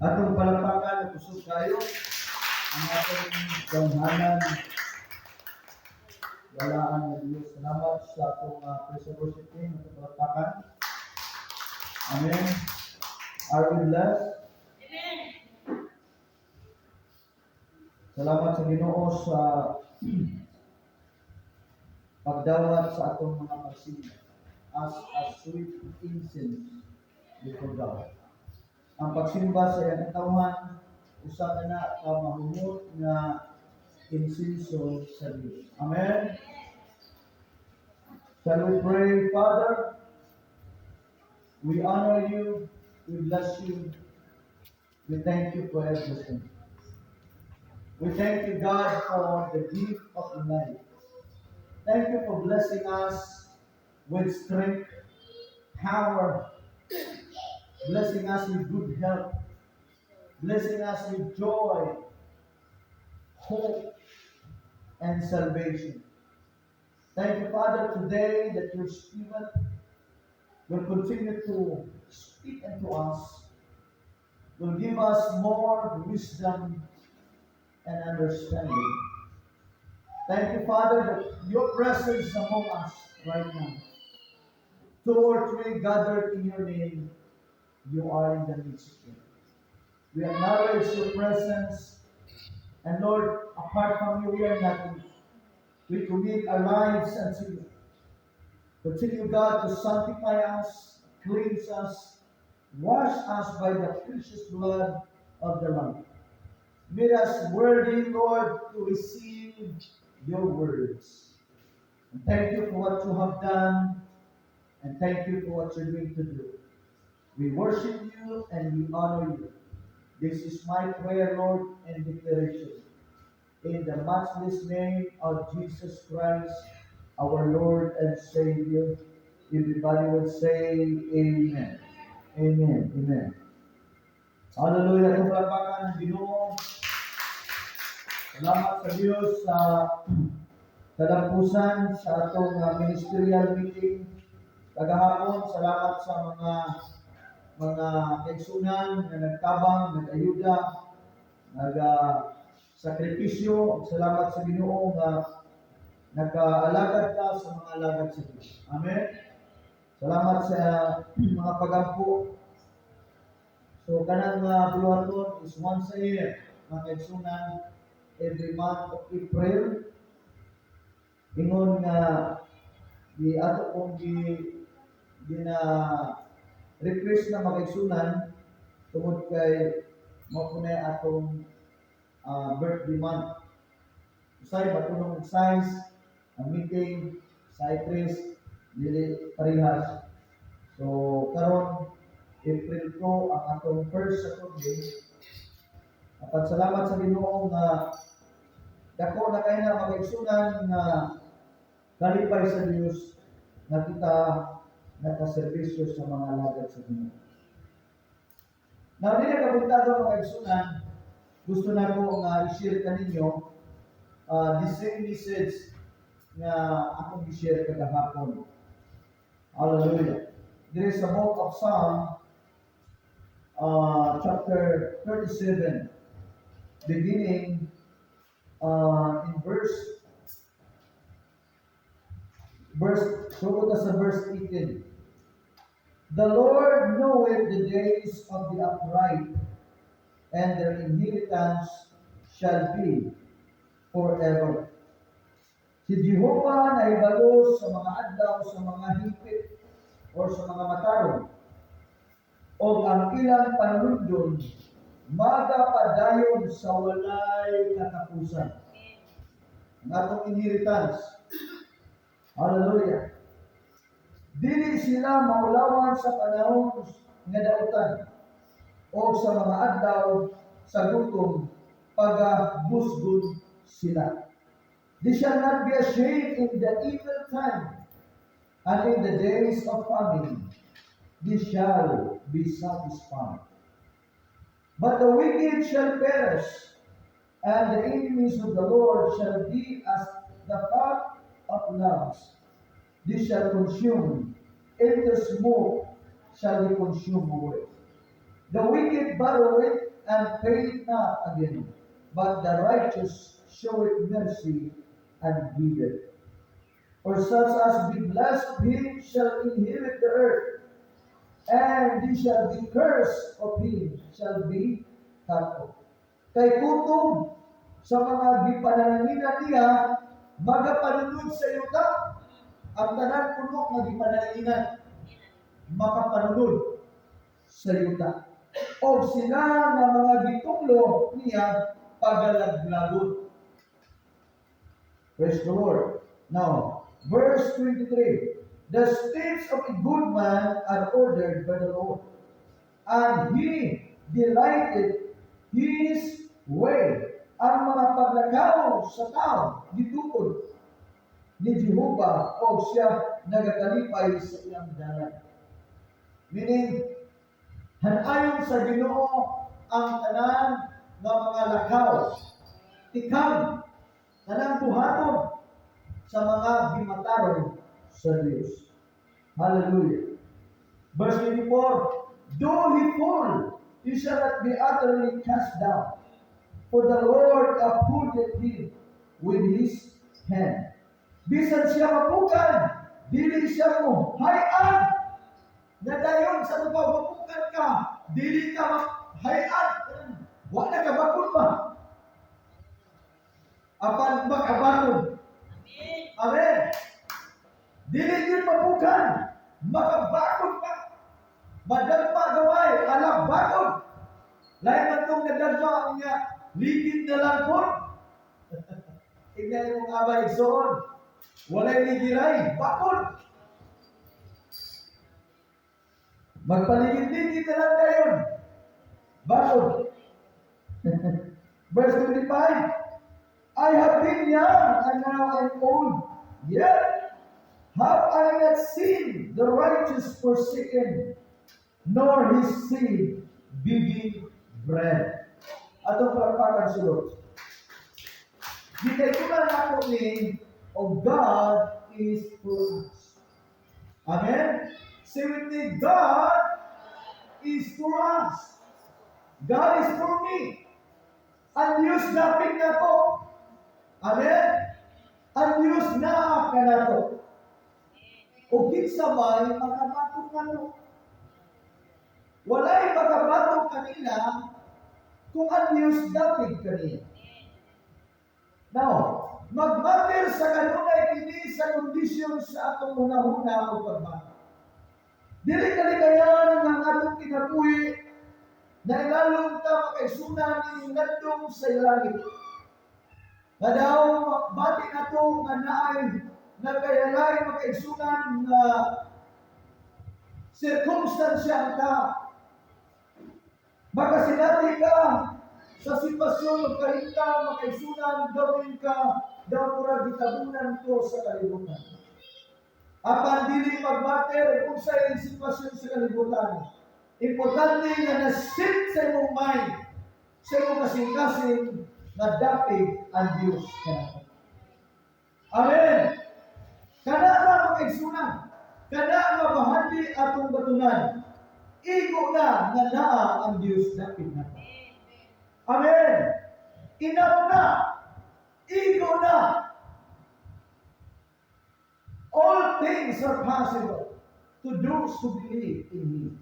Atong palakpakan, kusog kayo ang atong gamhanan, balaan nga Diyos. Salamat sa atong praise and worship team, atong palakpakan. Amen. Are we blessed? Amen. Salamat sa Ginoo sa pagdawat sa atong mga pagsimba as a sweet incense before God. Ang pagsimba sa iyang katawhan, usa ka na ka mahumot nga insenso sa Dios. Amen. Shall we pray? Father, we honor you, we bless you, we thank you for everything. We thank you, God, for the gift of life. Thank you for blessing us with strength, power, blessing us with good health, blessing us with joy, hope, and salvation. Thank you, Father, today that your Spirit will continue to speak unto us, will give us more wisdom and understanding. Thank you, Father, that your presence among us right now. Two or three gathered in your name, you are in the midst of them. We acknowledge your presence, and Lord, apart from you, we are nothing. We commit our lives unto you. Continue, God, to sanctify us, cleanse us, wash us by the precious blood of the Lamb. Make us worthy, Lord, to receive your words. And thank you for what you have done, and thank you for what you're going to do. We worship you and we honor you. This is my prayer, Lord, and declaration. In the matchless name of Jesus Christ, our Lord and Savior, everybody would say, "Amen." Amen. Amen. Hallelujah. Atong palakpakan ang Ginoo. Salamat sa Diyos sa kalampusan sa atong ministerial meeting kagahapon. Salamat sa mga kaigsunan nga nagtabang, nag-ayuda, nag sakripisyo. Salamat sa Ginoo nga nagkaalagad ka sa mga alagad sa Diyos. Amen. Salamat sa mga pagampo. So kanang buluhaton is once a year, mga kaigsunan, every month of April. Ingon nga di ato kong gi gina request na mga kaigsunan tungod kay mao po na atong birthday month. Usay matunong og size ang meeting sa tres, dili parehas. So karon April 2 ang atong first Saturday. Apan salamat sa Ginoo nga dako na kay na, mga kaigsunan, nga kalipay sa Dios nga kita nakaserbisyo sa mga alagad sa Ginoo. Now, dili kabuntagon, mga kaigsunan, gusto na ko nga i-share kaninyo the same message nga akong i-share kagahapon. Hallelujah. There is a book of Psalm, chapter 37, beginning in verse, sugod ta sa verse 18. The Lord knoweth the days of the upright, and their inheritance shall be forever. Si Jehovah nahibalo sa mga adlaw sa mga hingpit or sa mga matarong, o ang ilang panulundon magapadayon sa walay katapusan. Ang atong inheritance. Hallelujah. Dili sila maulawan sa panahon nga dautan o sa mga adlaw sa gutom, pagabusgon sila. They shall not be ashamed in the evil time, and in the days of famine, they shall be satisfied. But the wicked shall perish, and the enemies of the Lord shall be as the fat of lambs. They shall consume, into smoke shall be consumed away. The wicked borrow it and pay it not again, but the righteous showeth mercy and giveth. For such as be blessed of him shall inherit the earth, and they shall be cursed of him shall be cut off. Kay kutob sa mga gipanalanginan niya, magapanunod sa yuta. Ang tanan kuno nga gipanalanginan, makapanunod sa yuta. O sila nga mga gitunglo niya pagalaglagon. Praise the Lord. Now, verse 23. The steps of a good man are ordered by the Lord, and he delighteth his way. Ang mga paglakaw sa tao, gitukod ni Jehova o siya nagakalipay sa iyang dalan. Meaning, hanayon sa Ginoo ang tanan nga mga lakaw, tikang, tanang buhaton sa mga gimatarong sa Diyos. Hallelujah. Verse 24, "Though he fall, he shall not be utterly cast down, for the Lord upholdeth him with his hand." Bisan siya mapukan, dili siya mo hay-an. Na dayon sa tupaw, mapukan ka, dili ka hay-an. Wa na ka bakon ba? Apan makabakon. Amen. Dili yun mapukan, makabakon pa. Madagma gamay, alam bakon. Lain man tong nadagma ang niya, ligid na lang po. Tignan mong abay igsoon. Walay ligiray, bakon. Magpaligid-ligid na lang dayon. Bakon. Verse 25, "I have been young and now I'm old. Yet have I not seen the righteous forsaken, nor his seed begging bread." Atong palakpakan si Lord. Gitaytunan nako ni o God is for us. Amen? Say with me, God is for us. God is for me. Ang Diyos dapit nako. Amen? Ang Diyos naa kanato. O kinsa may makabatok kano. Walay makabatok kanila kung ang Diyos dapit kaniya. Now, mag-matter sa kanunay kini sa kondisyon sa atong hunahuna o pagbati. Dili kalikayan nga ang atong kinabuhi na ilalong ta makaigsunan ni ngadtong sa langit. Nga daw bati nato nga naay nagkayalay makaigsunan nga sirkumstansya ang tao. Makasinati ka sa sitwasyon ug kahimtang makaigsunan gawin ka daw murag gitabunan ko sa kalibutan. Apan dili mag-matter kung sa sitwasyon sa kalibutan. Importante nga na-set sa imong mind, sa imong kasing-kasing nga dapit ang Dios kanato. Amen. Kana nga makaigsunan, kana nga bahandi atong batunan. Igo na nga naa ang Dios dapit nato. Amen. Enough na. Igo na. All things are possible to those who believe in Him.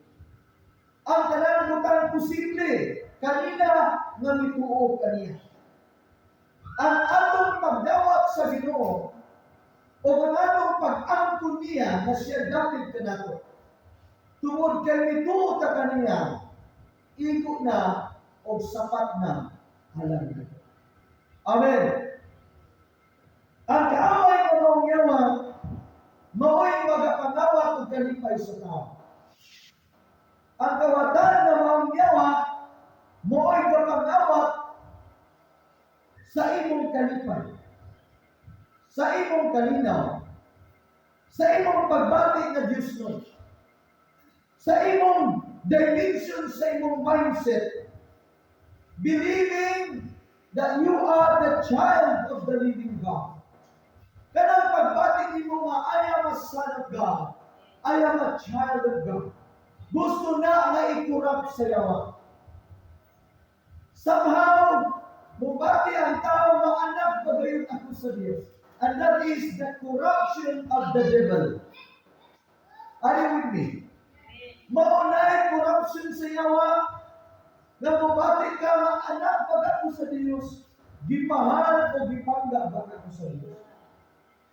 Ang tanan butang posible kanila nga mituo kaniya. Ang atong pagdawat sa Ginoo o ang atong pag-angkon niya nga siya dapit kanato. Tungod kay mituo ta kaniya, igo na o sapat na alang nato. Amen. Ang kaaway nga maong yawa, mao'y magapangawat og kalipay sa tao. Ang kawatan nga maong yawa, mao'y gapangawat sa imong kalipay, sa imong kalinaw, sa imong pagbati nga Diyos nun, sa imong dimension, sa imong mindset, believing that you are the child of the living God. Kanang pagbati nimo nga I am a son of God. I am a child of God. Gusto na nga i-corrupt sa yawa. Somehow, mubati ang tao nga anak pagayon ako sa Diyos. And that is the corruption of the devil. Are you with me? Mao na'y corruption sa yawa nga mubati ka nga anak pag ako sa Diyos, gimahal o gipangga ba ako sa Diyos?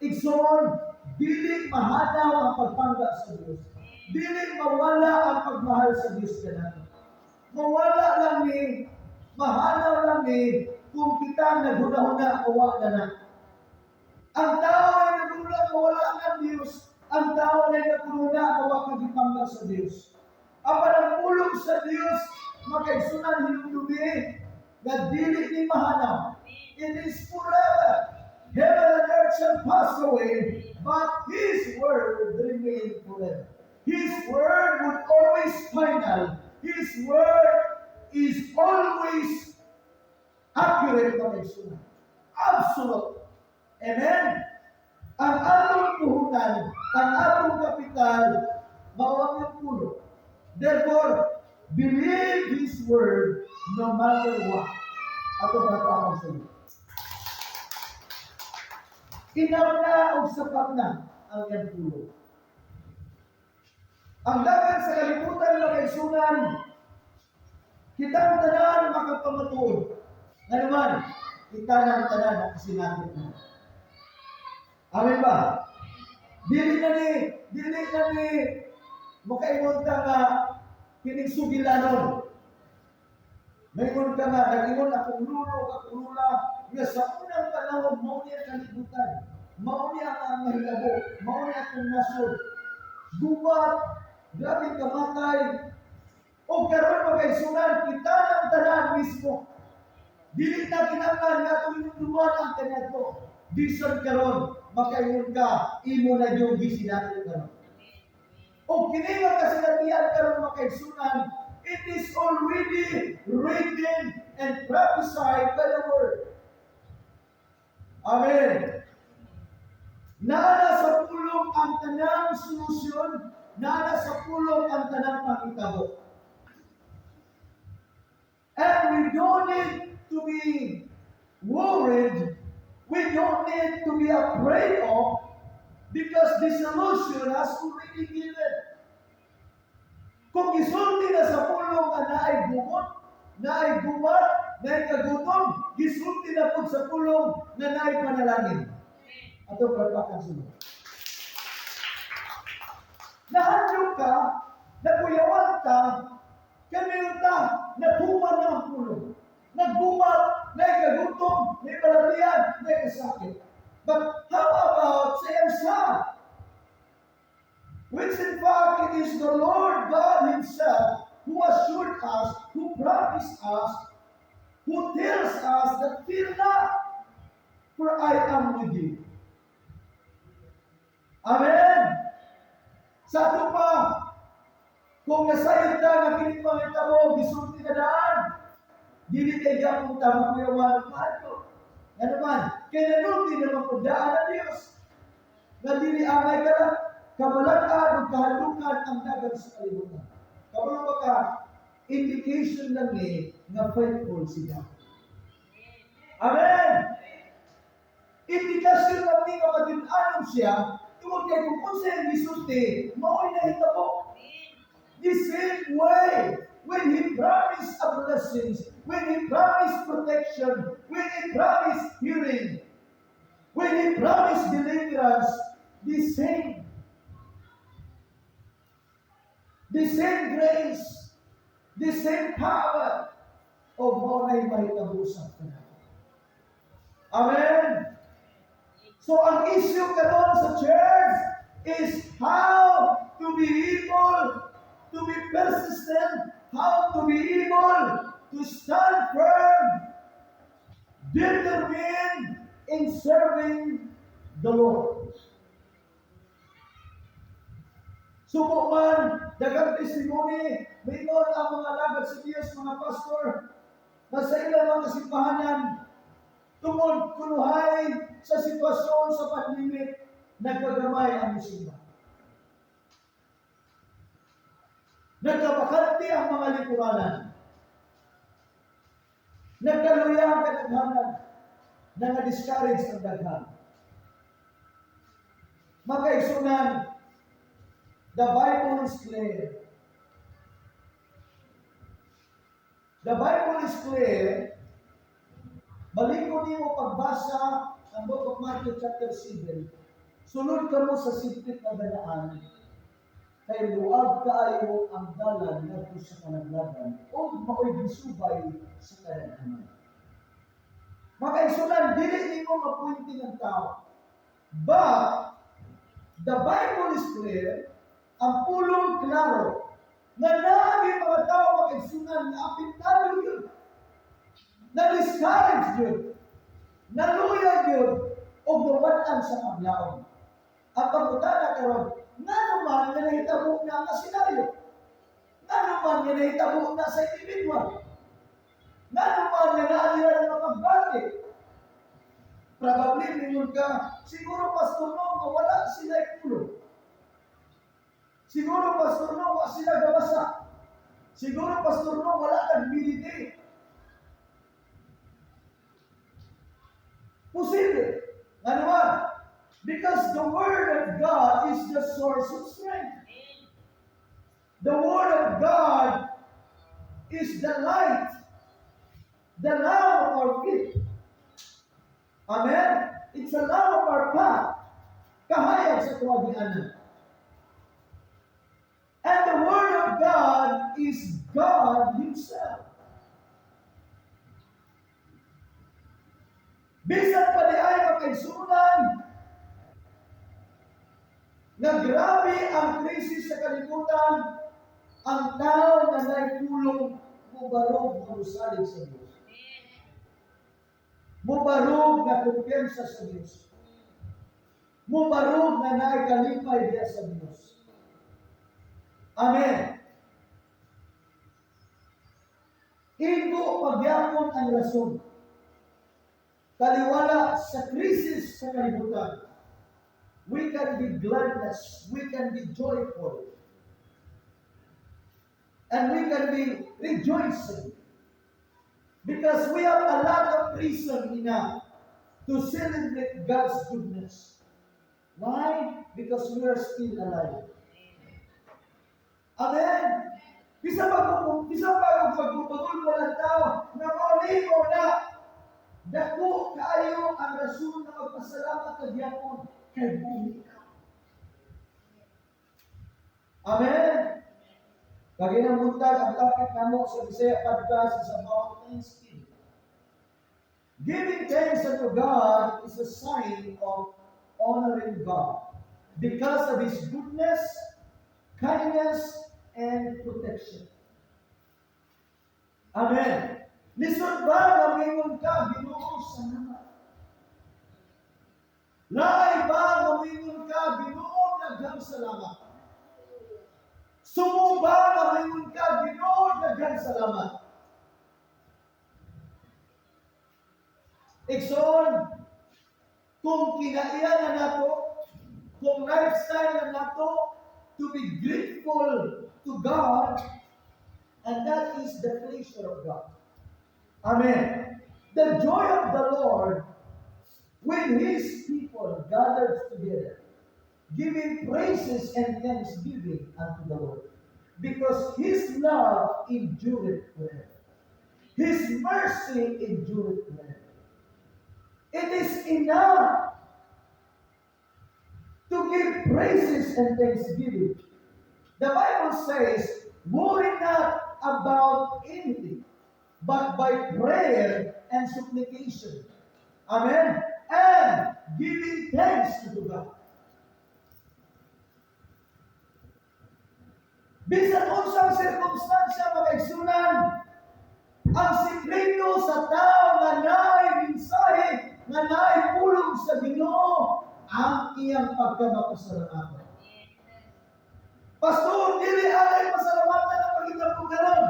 Igsoon, dili mahanaw ang pagpangga sa Diyos. Dili mawala ang pagmahal sa Diyos kanato. Mawala lang ni, mahanaw lang ni, kung kita naghuna-huna, wa na na. Ang tao ay naghuna mawala ng Diyos. Ang tao ay naghuna wa ka gipangga sa Diyos. Ang panagpulong sa Diyos, makaigsunan hinumdumi, nga dili ni mahanaw. It is forever. Heaven and earth shall pass away, but His word remain forever. His word would always final. His word is always accurate, mga kaigsunan. Absolute. Amen? Ang atong puhunan, ang atong kapital, mao ang iyang pulong. Therefore, believe His word no matter what. Ato palakpakan sa iyo. Enough na o sapat na ang iyang pulong. Ang dagan sa kalibutan, mga kaigsunan, kitang tanan makapamatuod. Nga naman, kita ng tanan ang kasinakit na. Amen ba? Dili na ni makaingon ka nga kining sugilanon. Maingon ka nga, nag-ingon akong lulo, akong lula, nga sa unang panahon, mao ni ang kalibutan. Mao ni ang mahitabo, mao ni akong nasod. Gubat, grabe kamatay. O karon, mga kaigsunan, kita ng tanan mismo. Dili na kinahanglan nga atong hinumduman ang kaniadto. Bisan karon, makaingon ka, imo na yung gisinati karon. O kini nga kasinatian karon, mga kaigsunan, it is already written and prophesied by the word. Amen. Naa sa pulong ang tanang solusyon, naa sa pulong ang tanang pangitabo. And we don't need to be worried. We don't need to be afraid of because the solution has already given. Kung gisulti na sa pulong nga naay gumot, naay gubat, naay kagutom, gisulti na pud sa pulong nga naay panalangin. Ato palakpakan sila. Nahadlok ka, nakuyawan ka, kami ta, natuman na ang pulong. Naggubat, naay kagutom, naay balatian, naay kasakit. But how about sa iyang Son? Which in fact it is the Lord God Himself who assured us, who promised us, who tells us that fear not, for I am with you. Amen! Sa ato pa, kung nasayod ta nga kining mga tabo, gisulti na daan, dili kay gyapon ta makuyawan mahadlok. Nga naman, kay nanulti naman kung daan ang Diyos. Nga dili angay ka lang, kabalaan o kahadlukan ang dagan sa kalibutan. Kabalo ba ka, indication lang ni nga faithful si God. Amen! Indikasyon lang ni nga matin-anon siya, tungod kay kung unsa ang gisulti, mao'y nahitabo. The same way, when He promised a blessings, when He promised protection, when He promised healing, when He promised deliverance, the same. The same grace, the same power, o mao na'y mahitabo sa tanan. Amen. So ang issue karon sa church is how to be able to be persistent, how to be able to stand firm, determined in serving the Lord. Subo man, daghang testimony, mingon ang mga alagad sa Diyos, mga pastor, na sa ilang mga simbahanan, tungod kunuhay sa sitwasyon sa pandemic, nagkagamay ang musimba. Nagkabakante ang mga lingkuranan. Nagkaluya ang kadaghanan. Nanga-discourage ang daghan. Mga kaigsuonan, the Bible is clear. The Bible is clear. Balikon nimo pagbasa ang Book of Matthew chapter 7. Sulod kamo sa simpit nga danaan, kay luag kaayo ang dalan ngadto sa kalaglagan ug mao'y gisubay sa kadaghanan. Mga kaigsuonan, dili nimo mapuwinting ang tao. But the Bible is clear, ang pulong klaro, nga naagi mga tao, mga kaigsuonan, nga apektado gyud, na discourage gyud, naluya gyud, o nawad-an sa paglaom. Ang pangutana karon, ngano man nga nahitabo na nga senaryo? Ngano man nga nahitabo na sa individual? Ngano man nga naa nila ng pagbati? Probably, mingon ka, "Siguro, Pastor, no, nga wala sila pulong. Siguro, Pastor, no, wala sila gabasa. Siguro, Pastor, no, wala nag-meditate." Posible. Ano man? Because the Word of God is the source of strength. The Word of God is the light, the lamp of our feet. Amen? It's a lamp of our path. Kahayag sa tuwagianan. And the Word of God is God Himself. Bisan pa diay, mga kaigsuonan, nga grabe ang krisis sa kalibutan, ang tao na naipulong mubarog nga musalig sa Diyos. Mubarog nga kumpiyansa sa Diyos. Mubarog nga naay kalipay diya sa Diyos. Amen. Igo pagyapon ang rason. Taliwala sa krisis sa kalibutan, we can be gladness, we can be joyful, and we can be rejoicing. Because we have a lot of reason enough to celebrate God's goodness. Why? Because we are still alive. Amen. Bisan pa kung pagpupagol mo lang tao, nga mo na, dako kaayo ang rason na magpasalamat ka gyapon kay buhi ka. Amen. Kaginang buntag, ang topic namo sa Bisaya Podcast is about thanksgiving. Giving thanks unto God is a sign of honoring God because of His goodness, kindness, and protection. Amen. Lisod ba nga mingon ka, "Ginoo, salamat"? Laay ba nga mingon ka, "Ginoo, daghang salamat"? Sumo ba nga mingon ka, "Ginoo, daghang salamat"? Igsoon, kung kinaiya na nato, kung lifestyle na nato, to be grateful to God, and that is the pleasure of God. Amen. The joy of the Lord when His people gathered together, giving praises and thanksgiving unto the Lord, because His love endureth forever. His mercy endureth forever. It is enough to give praises and thanksgiving. The Bible says, "Worry not about anything, but by prayer and supplication." Amen. And giving thanks to God. Bisan unsang sirkumstansya, mga kaigsuonan, ang sikreto sa tao nga naay mensahe, nga naay pulong sa Ginoo, ang iyang pagkamakasalamatan. "Pastor, dili anay pasalamatan ang pagitabo karon."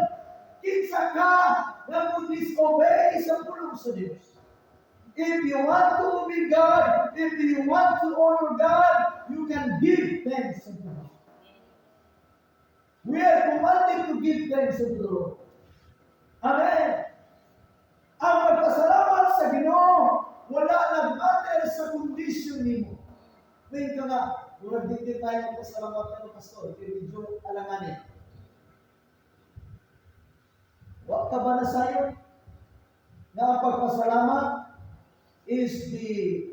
Kinsa ka nga mo disobey sa pulong sa Dios? If you want to obey God, if you want to honor God, you can give thanks unto God. We are commanded to give thanks unto the Lord. Amen. Ang pagpasalamat sa Ginoo, wala nag-matter sa kondisyon nimo. Ngayon ka nga, murag di din tayo magpasalamat ng pastor, kaya medyo alanganin. Wa ka ba nasayon na ang pagpasalamat is the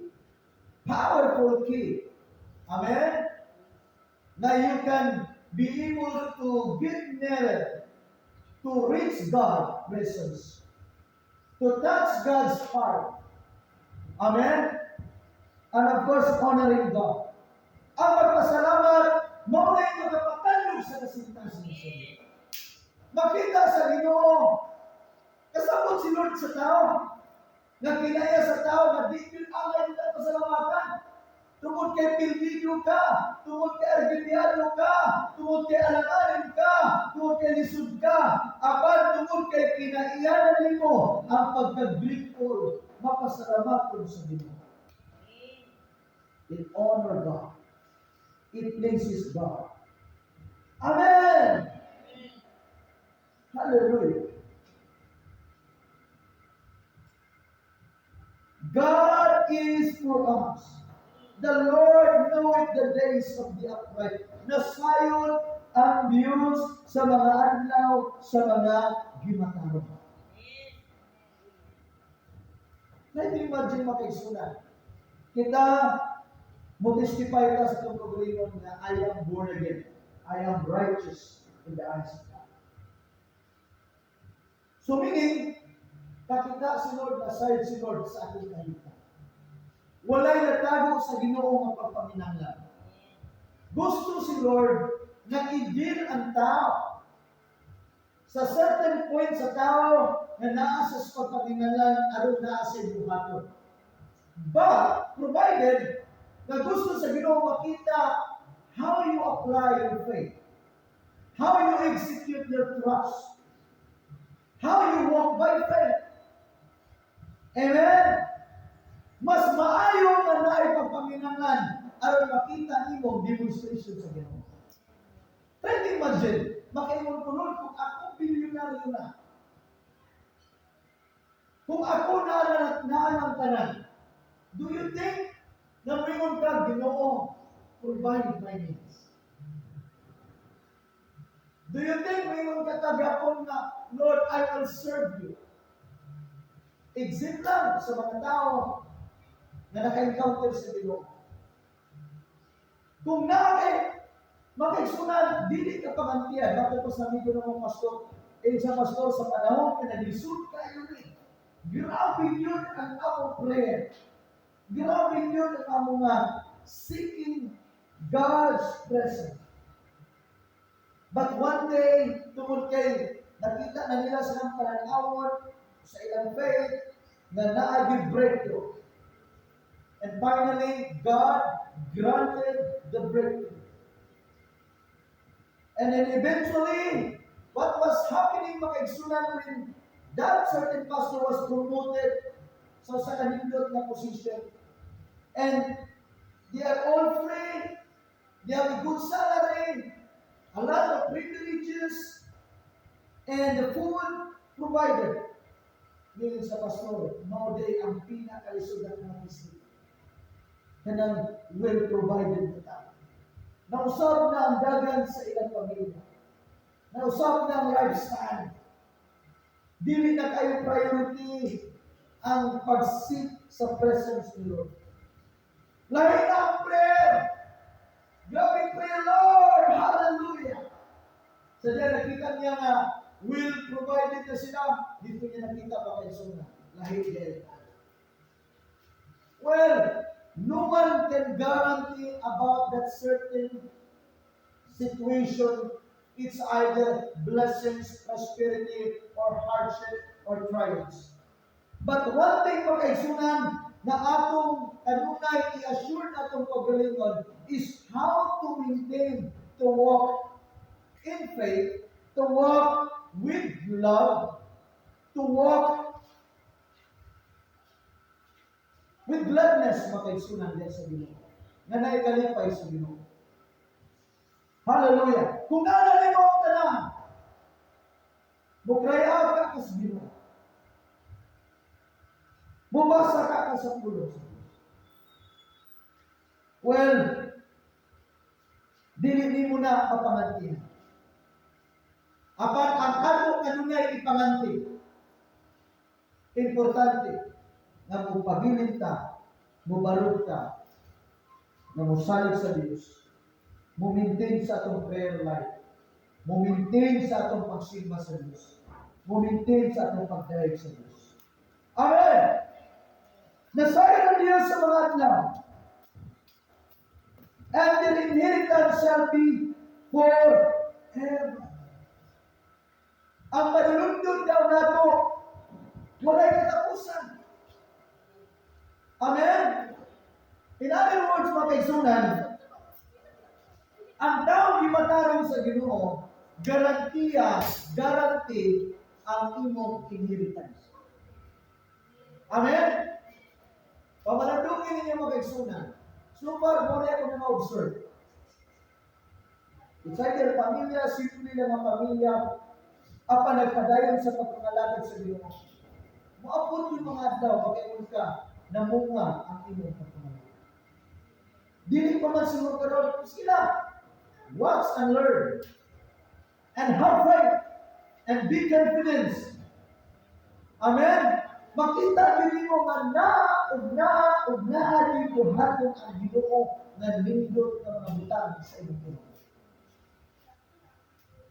powerful key? Amen? Na you can be able to get nearer, to reach God presence, to touch God's heart. Amen? And of course, honoring God. Ang pagpasalamat, mao na yung magpatandog sa kasing-kasing sa Ginoo. Makita sa Ginoo, kasabot si Lord sa tao, nga kinaya sa tao, nga di yun angay nila pasalamatan. Tungod kay pilbido ka, tungod kay argilyado ka, tungod kay alanganin ka, tungod kay lisod ka, apan tungod kay kinaiyanan nimo ang pagka-grateful, mapasalamaton sa Ginoo. It honor God. It pleases God. Amen! Hallelujah. God is for us. The Lord knoweth the days of the upright. Nasayon ang Diyos sa mga adlaw sa mga gimatarong. Kahit imagine, mga kaigsuonan, kita mo testify ka sa itong kaugalingon nga I am born again. I am righteous in the eyes of God. So meaning, kakita si Lord, nasayod si Lord sa aking kahimtang. Walay natago sa Ginoo nga pagpaminanglan. Gusto si Lord nga i-deal ang tao. Sa certain point sa tao nga naa sa pagpaminanglan aron naa sa buhaton. But, provided na gusto sa Ginoo makita how you apply your faith, how you execute your trust, how you walk by faith. Amen? Mas maayo nga naay pagpaminanglan aron makita nimo ang demonstration sa Ginoo. Try to imagine, makaingon ko, "Lord, kung ako bilyonaryo na, kung ako na na ang tanan," do you think na moingon ka, "Ginoo, provide my needs"? Do you think moingon ka kagapon na, "Lord, I will serve you"? Exit lang sa mga tao na naka-encounter sa Ginoo. Kung naa kay makaigsuonan, dili ka pangantian. Bakit ko sa amigo ng mga pastor, eh sa pastor sa panahon na naglisod kayo ni. Grabe yun ang among prayer. Grabe yun ang among nga seeking God's presence. But one day, tungod kay nakita na nila sa ilang pananawon, sa ilang faith, na naagi breakthrough. And finally, God granted the breakthrough. And then eventually, what was happening, mga kaigsuonan, when that certain pastor was promoted sa kanindot na position, and they are all free, they have a good salary, a lot of privileges, and the food provided. Ngayon sa pastor, mao day ang pinakalisod na mga kanang well provided na tao. Nausab na ang dagan sa ilang pamilya. Nausab na ang lifestyle. Dili na kayo priority ang pag-seek sa presence ni Lord. Lahi na ang prayer. Grabe prayer, Lord! Hallelujah! Sa diya nakita niya nga, well provided na sila, dito niya nakita pa kay Suna. Lahi niya. Well, no one can guarantee about that certain situation. It's either blessings, prosperity, or hardship, or trials. But one thing, mga kaigsuonan, na atong kanunay i-assure na atong kaugalingon is how to maintain to walk in faith, to walk with love, to walk with gladness, mga kaigsuonan diyan sa Ginoo. Nga naikalipay sa Ginoo. Hallelujah. Kung naa nimo ang tanan, mo-cry out ka sa Ginoo. Mubasa ka sa pulong sa Diyos. Well, dili nimo na mapangantihan. Apan ang ato kanunay ipanganti, importante nga mopabilin ta, mobarog ta, nga mosalig sa Dios, mo-maintain sa atong prayer life, mo-maintain sa atong pagsimba sa Dios, mo-maintain sa atong pagdayeg sa Dios. Amen! Nasayod ang Diyos sa mga adlaw. And their inheritance shall be forever. Ang padulundon daw nato, walay katapusan. Amen? In other words, mga kaigsuonan, ang taong gimatarong sa Ginoo, garantiya, guarantee ang imong inheritance. Amen? Pamalandungin ninyo, mga kaigsuonan. So far, mao na ako na-observe. It's either pamilya, simple lang ang pamilya, apan nagpadayon sa pagpangalagad sa Ginoo. Moabot yung mga adlaw, makaingon ka, namunga ang imong pagpangalagad. Dili pa man siguro karon, sila. Watch and learn. And have faith. And be confident. Amen? Makita gyud mo nga naa ug naa ug naa gyud buhaton ang Ginoo nga nindot nga mga butang sa imong kinabuhi.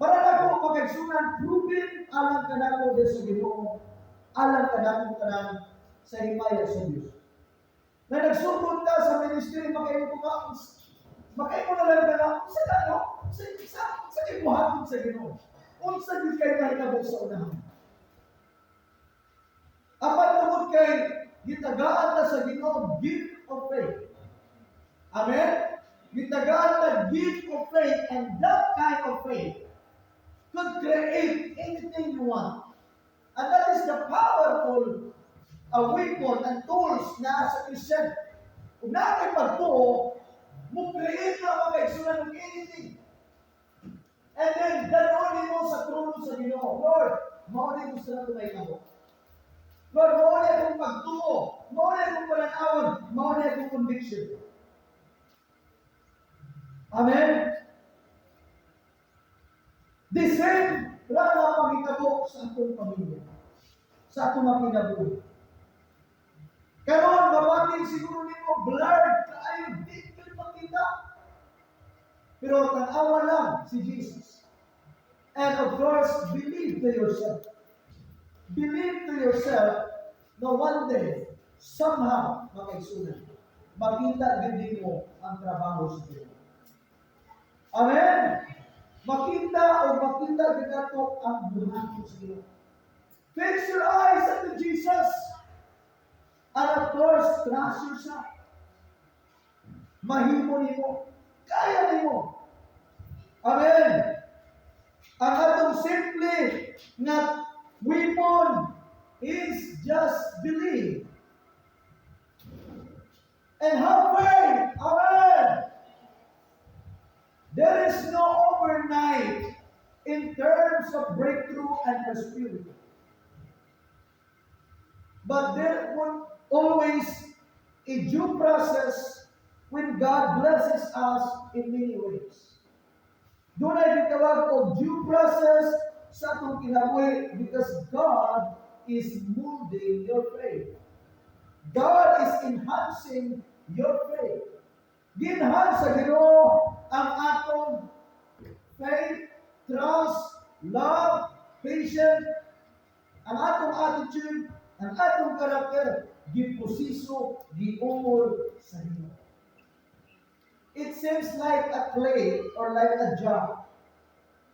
Para nako, mga kaigsuonan, proven alang kanako sa Ginoo, alang kanako tanan sa himaya sa Dios. Na nagsugod ka sa ministry, makaingon ko nga, makaingon na lang ka nga, sa ano? Sa ibuhaton sa Ginoo. Unsa gyud kay mahitabo sa unahan? Apan tungod kay gitagaan ta sa Ginoo gift of faith. Amen? Gitagaan ta gift of faith, and that kind of faith could create anything you want. And that is the powerful weapon and tools na sa Christian. Kung naa kay pagtuo, mo create na, mga kaigsuonan, ng anything. And then, dad-on mo sa trono sa Ginoo. "Lord, mao ni gusto nako mahitabo. Lord, mao ni akong pagtuo. Mao ni akong pananawon. Mao ni akong conviction." Amen? The same ra nga panghitabo sa atong pamilya, sa atong mga kinabuhi. Karon mabatin siguro nimo blurred kaayo, di gyud makita. Pero tan-awa lang si Jesus. And of course, believe to yourself. Believe to yourself na one day, somehow, mga kaigsuonan, makita gyud mo ang trabaho sa Ginoo. Amen? Makita o makita gyud nato ang buhaton sa Ginoo. Fix your eyes unto Jesus. And of course, trust yourself. Mahimo nimo. Kaya nimo. Amen. Ang atong simple nga weapon is just believe. And have faith. Amen. There is no overnight in terms of breakthrough and prosperity. But there will always a due process when God blesses us in many ways. Dunay gitawag og due process sa atong kinabuhi because God is molding your faith. God is enhancing your faith. Gi-enhance sa Ginoo ang atong faith, trust, love, patience, ang atong attitude, ang atong karakter, giposiso, giumol sa Ginoo. It seems like a clay or like a jar.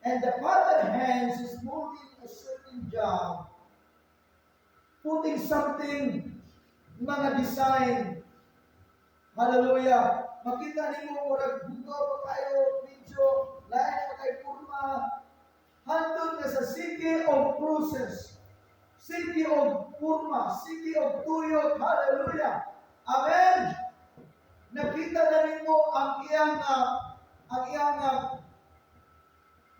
And the potter hands is molding a certain jar, putting something, mga design. Hallelujah. Makita nimo murag bugaw pa kayo, medyo lain pa kay kurma. Hantod nga sa sige og process. Sige og kurma, sige og tuyok. Hallelujah. Amen. Nakita na nimo ang iyang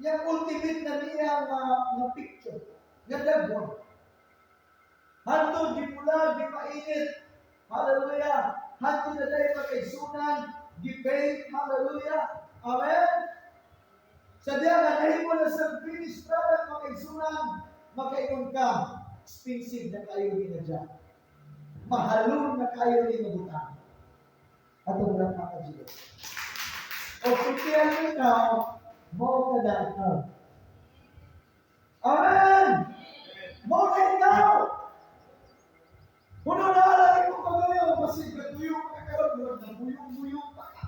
Yang ultimate na niya nga picture, nga dagwon. Hantod gipula, gipainit. Hallelujah. Hantod na dahil pagkaigsunan, gipaint. Hallelujah. Amen. Sa diya nga nahimo na sa finished product, mga kaigsunan, makaingon ka, expensive na kayo ni na dyan. Mahalon na kayo ni mabutang. Atong lang mga Diyos. O prepare ikaw, mao ka na ikaw. Amen! Mao na ikaw! Puno na alam mo pa ngayon, kasi gatuyong ka karon, murag nabuyong-buyong pa ka.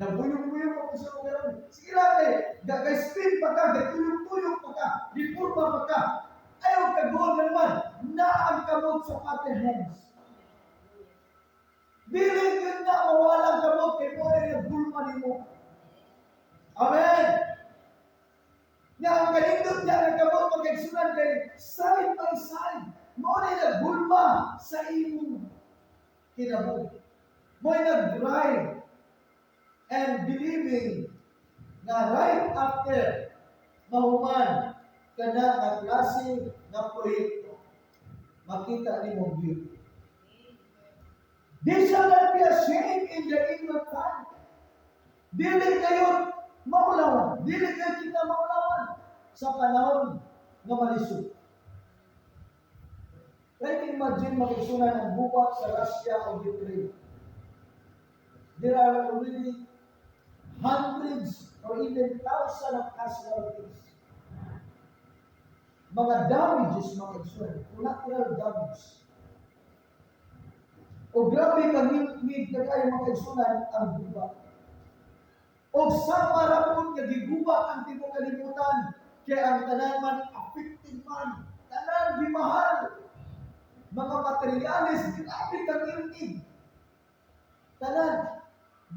Nabuyong-buyong pa ko sa karon. Sige lang eh, gagay-spin pa ka, gatuyong-tuyong pa ka, gipurma pa ka. Ayaw ka goal na naman, naa ang kamot sa pati hands. Dili yun na mawalang kamot kay mo na nagbulma nimo. Amen! Nya ang kanindot niya ang kamot magkaigsunan kay side by side. Mo na nagbulma sa imong kinabuhi. Mo nag-drive and believing na right after mahuman kana nga klase nga proyekto, makita nimo beauty. They shall not be ashamed in the evil time. Dili kayo maulawan. Dili kayo kita maulawan sa panahon nga malisod. Try to imagine, makisunan, ang gubat sa Russia o Ukraine. There are already hundreds or even thousands of casualties. Mga damages, mga igsoon, collateral damage. O grabe ka ngid na kayo, mga igsunan, ang gubat. O sama ra pud nga giguba ang tibuok kalibutan kay ang tanan man affected man. Tanan gimahal. Mga materyales, grabe kang iltig. Tanan,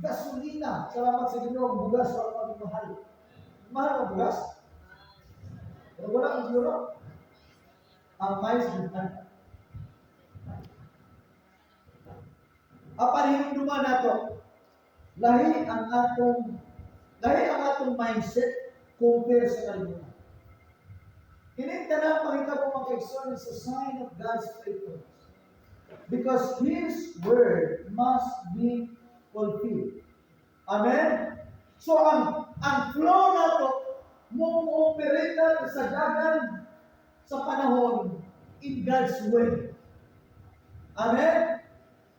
gasolina. Salamat sa Ginoo, ang bugas wala pa mahal. Mahal ang bugas? Pero wala ang euro. Ang mais, mahal. Apan hinumduman nato, lahi ang atong mindset compare sa kalibutan. Kining tanang panghitabo, mga kaigsoon, is a sign of God's faithfulness. Because His word must be fulfilled. Amen? So ang flow nato mo operate sa dagan sa panahon in God's way. Amen?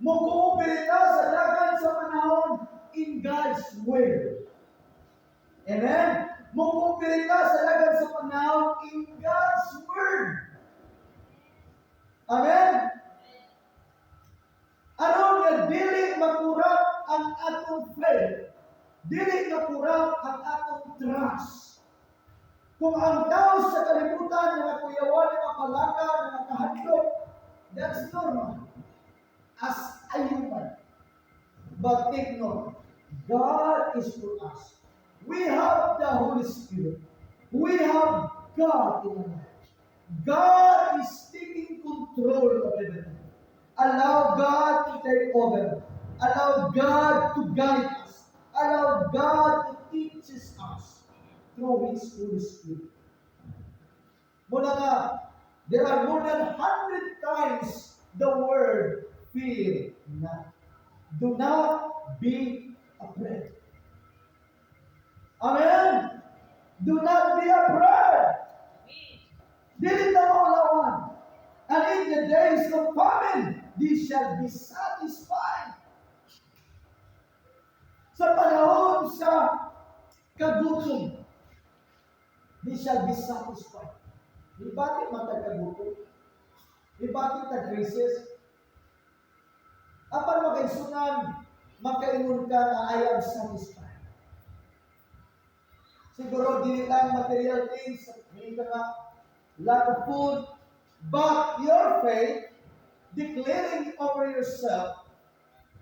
Mo cooperate sa dagan sa panahon in God's way. Amen? Mo cooperate sa dagan sa panahon in God's word. Amen? Aron nga dili ma-corrupt ang atong faith, dili ma-corrupt ang atong trust. Kung ang tao sa kalibutan na nakuyawan ng mga palaka, na nakahadlok, that's normal. As a human. But take note, God is for us. We have the Holy Spirit. We have God in our lives. God is taking control of everything. Allow God to take over. Allow God to guide us. Allow God to teach us through His Holy Spirit. Muna nga, there are more than 100 times the word "fear not." Do not be afraid. Amen? Do not be afraid. Dili ta maulawan. And in the days of famine, they shall be satisfied. Sa panahon sa kagutom, they shall be satisfied. Ibati man tag kagutom. Ibati tag crisis. Apan, makaigsunan, makaingon ka na I am satisfied. Siguro dili lang material things, hindi ka nga lack of food, but your faith declaring over yourself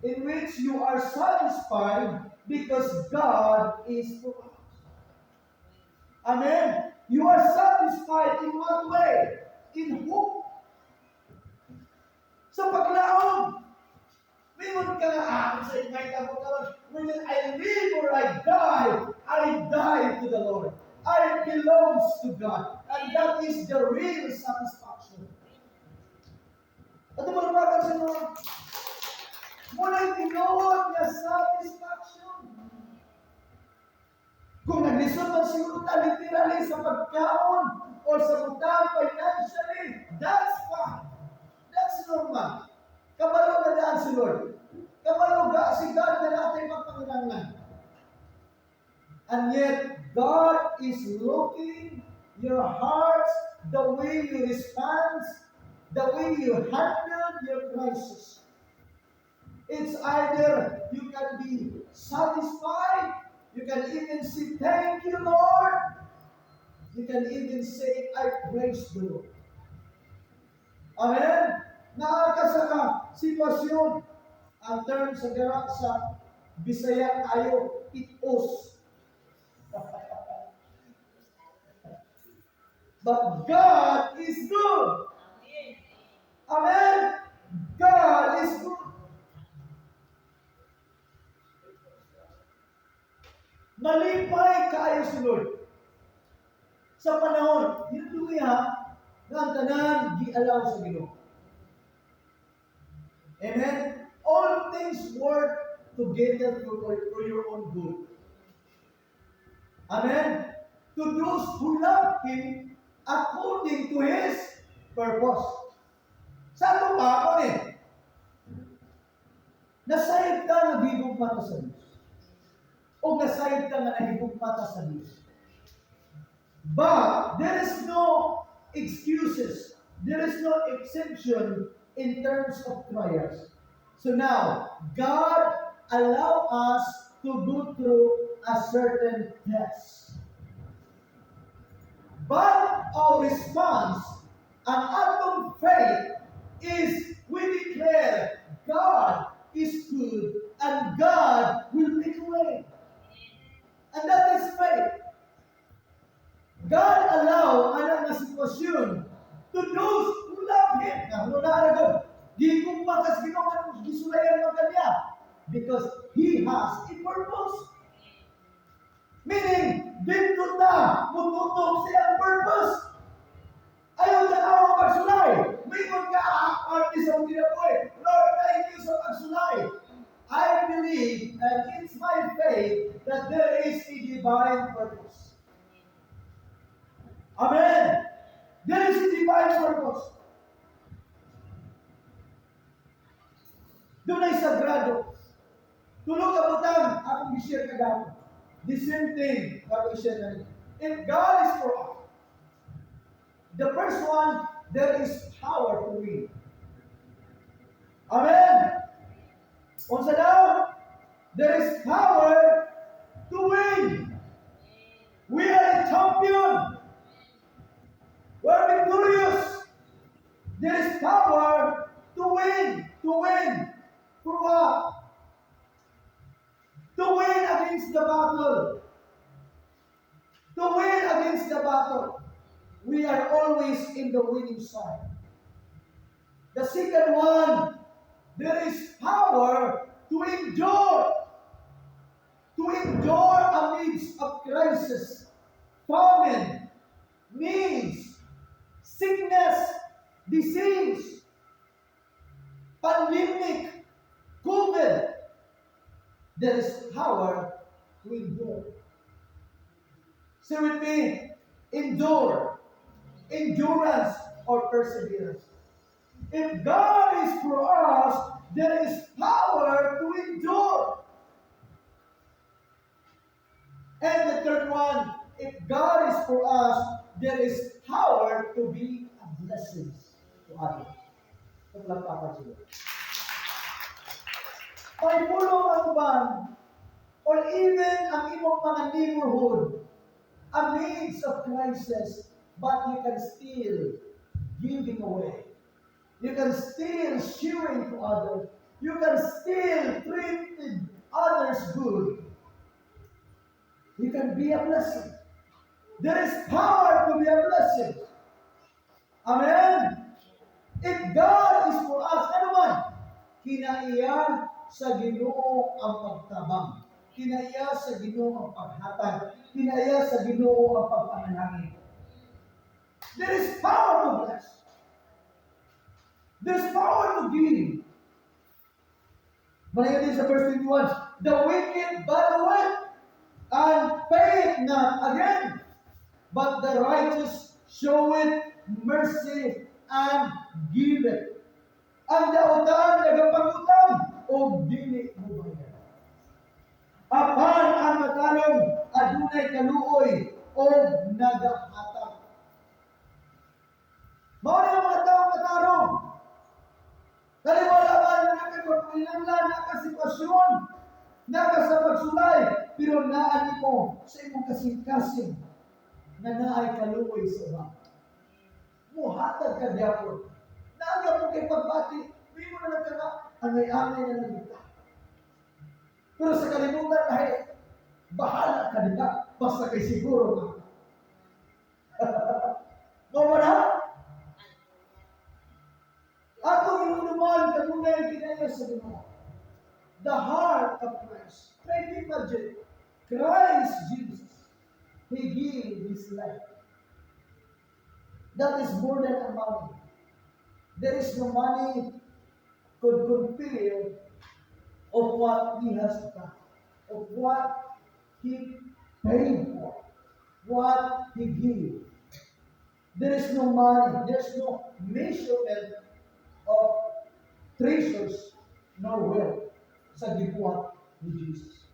in which you are satisfied because God is for us. Amen. You are satisfied in what way? In hope. Sa paglaom. Mingon ka nga, ah, sa may tabo karon, when I live or I die to the belongs to God. And that is the real satisfaction. Ato palakpakan si Lord. Mao na'y tinuod nga satisfaction. Kung naglisod man siguro ta literally sa pagkaon or sa butang financially, that's fine. That's normal. Kabalo na daan si Lord. Kabalo ga si God na naa tay pagpanginahanglan. And yet, God is looking your hearts, the way you respond, the way you handle your crisis. It's either you can be satisfied, you can even say, "Thank you, Lord." You can even say, "I praise the Lord." Amen? Naa ka sa ka sitwasyon. Ang term sa gara sa Bisaya ayo, pitos. But God is good. Amen? God is good. Malipay kaayo si Lord. Sa panahon, hinulugi ha, nga ang tanan gi-allow sa Ginoo. Amen? All things work together for your own good. Amen? To those who love Him according to His purpose. Sa ato pa ako ni, nasayod ka nga gihigugma ta sa Diyos. O nasayod ka nga nahigugma ta sa Diyos. But there is no excuses. There is no exemption in terms of trials. So now, God allow us to go through a certain test. But our response and atong faith is we declare God is good and God will make a way. And that is faith. God allow ana nga sitwasyon to those who love Him. Nga na God, gihigugma ka sa Ginoo nganong gisulayan man ka niya? Because He has a purpose. Meaning, dito ta mututok sa iyang purpose. Ayaw tanaw ang pagsulay. Mingon ka, ah, parte sa kinabuhi. "Lord, thank you sa pagsulay. I believe and it's my faith that there is a divine purpose." Amen. There is a divine purpose. Dunay sagrado. Tulo ka butang akong gi-share kagahapon. The same thing akong i-share kanina. If God is for us, the first one, there is power to win. Amen. Unsa daw? There is power to win. We are a champion. We are victorious. There is power to win. To win. For what? To win against the battle. To win against the battle. We are always in the winning side. The second one, there is power to endure. To endure amidst of crisis, famine, needs, sickness, disease, pandemic, COVID. There is power to endure. Say with me, endure, endurance, or perseverance. If God is for us, there is power to endure. And the third one, if God is for us, there is power to be a blessing to others. Palakpakan sila. May pulong ang uban, or even ang imong mga neighborhood, amidst of crisis, but you can still giving away. You can still sharing to others. You can still treat others good. You can be a blessing. There is power to be a blessing. Amen? If God is for us, ano man? Kinaiya sa Ginoo ang pagtabang. Kinaiya sa Ginoo ang paghatag. Kinaiya sa Ginoo ang pagpanalangin. There is power to bless. There's power to give. Malayo din sa verse 21, "The wicked borroweth and payeth not again, but the righteous showeth mercy and giveth." Ang dautan nagapangutang og dili mobayad. Apan ang matarong adunay kaluoy og nagahatag. Mao ni ang mga taong matarong. Taliwala ba na kay pagpakinahanglan, naa ka sitwasyon, naa ka sa pagsulay, pero naa nimo sa imong kasing-kasing nga naay kaluoy sa uban. Muhatag ka gyapon. Naa gyapon kay pagbati, di mo na lang ka nga, angay-angay na lang kita. Pero sa kalibutan ay bahala ka nila, basta kay siguro ka. Mao ba na? Atong inumduman kanunay kinaiya sa Ginoo. The heart of Christ. Try to imagine. Christ Jesus, He gave His life. That is more than a money. There is no money could compare of what He has done, of what He paid for, what He gave. There is no money, there's no measurement of treasures nor wealth sa gibuhat ni Jesus.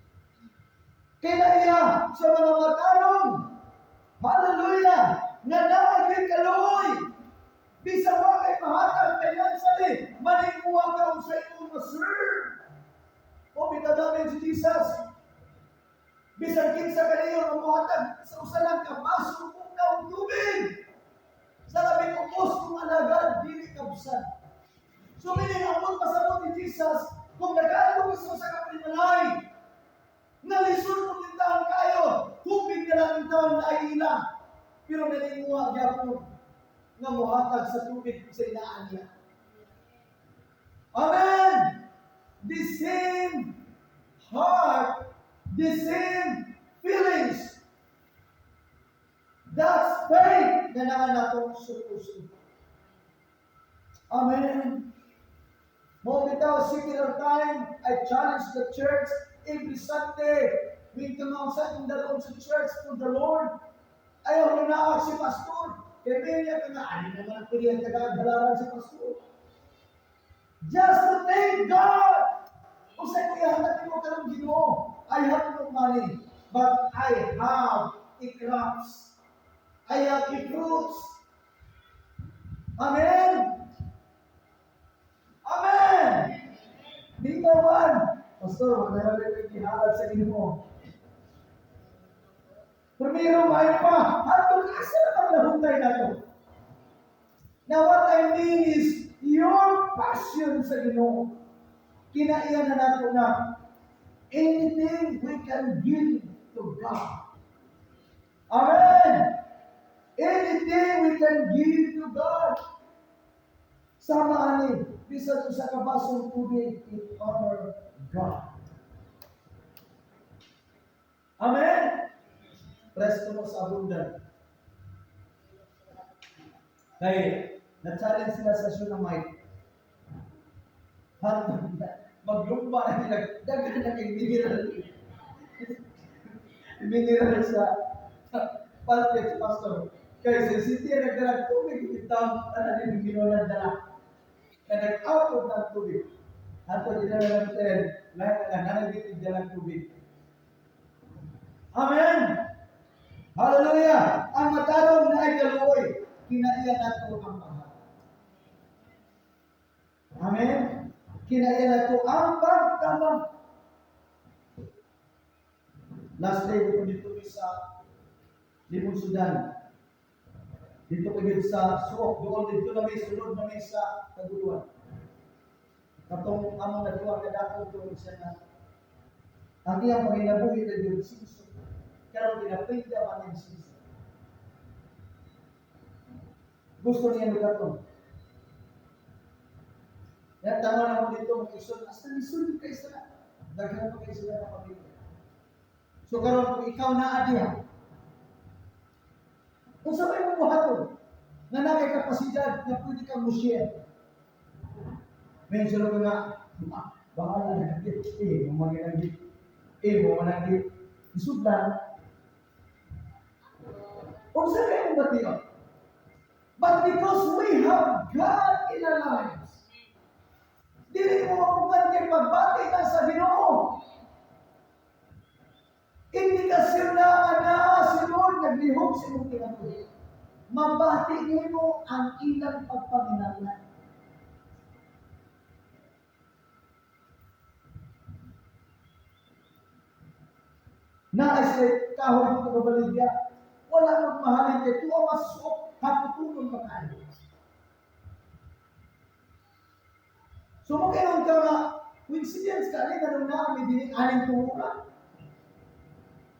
Kinaiya sa mga matarong, hallelujah, nga naay kaluoy, bisan wa kay mahatag financially, maninguha ka og sa imong ma-serve. O bitadamin si Jesus. Bisan kinsa kaniyo nga mohatag sa usa lang ka baso og tubig. Sa labing ubos kong alagad, dili kabsan. So meaning, ang pasabot ni Jesus, kung nag-adto ka sa usa ka panimalay, nalisod mo tintahan kayo, tubig na lang taon na ay ila. Pero naninguha gyapon nga mohatag sa tubig sa inaan niya. Amen! The same heart, the same feelings. That's faith na naa nato supposed to. Amen. Mao bitaw secular time, I challenge the church every Sunday. We come outside kung dalawang sa church for the Lord. Ayaw na si pastor. Kaya niya ka nga, ano naman ang pwede ang tagagalaran si pastor. Just to thank God. Unsay ko ihatag mo karong Ginoo? I have no money, but I have a crops. I have a fruits. Amen. Amen. Di man. Pastor, wala na rin gihalad sa Ginoo. Primero, may pa. Hantod asa na pang nahuntay nato? Now, what I mean is, your passion sa Ginoo. Kinaiya na nato na anything we can give to God. Amen! Anything we can give to God. Sama ani, bisan usa ka basong tubig, it honor God. Amen? Presto mo sa abundant. Kay, na-challenge sila sa Shunammite. Hantod na, maglumba na nila, daghan na kay mineral. Mineral sa pulpit, pastor. Kay sa city nagdala tubig, itaw, ano din Ginoo nagdala. Na nag-output ng tubig. Hantod ila na lang ten, lahat na nanagitid ng tubig. Amen! Hallelujah! Ang matarong naay kaluoy, kinaiya nato ang paghatag. Amen? Kinaiya nato ang pagtabang. Last day, ko dito sa Libon Sudan. Dito ko gid sa Suok, doon dito na may sulod na may sa Taguluan. Katong among nagduha ka dako to siya nga ang iyang panginabuhi na yun, siso. Karon ginapinda man yung siso. Gusto niya lugar to. Yan, tama na mo dito, mag-isod. Hasta lisod kay sa daghan pa kay sila na pamilya. So karon, kung ikaw naa diha, unsa may mong buhaton nga naa kay kapasidad nga pwede kang mo-share? Mention ko nga, "Ah, bahala na kagi. Eh, mo man gi. Eh, mo man gi." Isudlan. Unsa kay mong bation? But because we have God in our lives, dili mo mapukan kay pagbati ka sa Ginoo. Indikasyon na nga naa si Lord naglihok sa imong kinabuhi. Mabati nimo ang ilang pagpaminahal. Naa sila kahoy dito kabaligya. Wala magmahalin kay tuwa masuok haputunon makayo. So mo kayo ka nga coincidence ka ni nganong naa mi dinhi aning tuuran.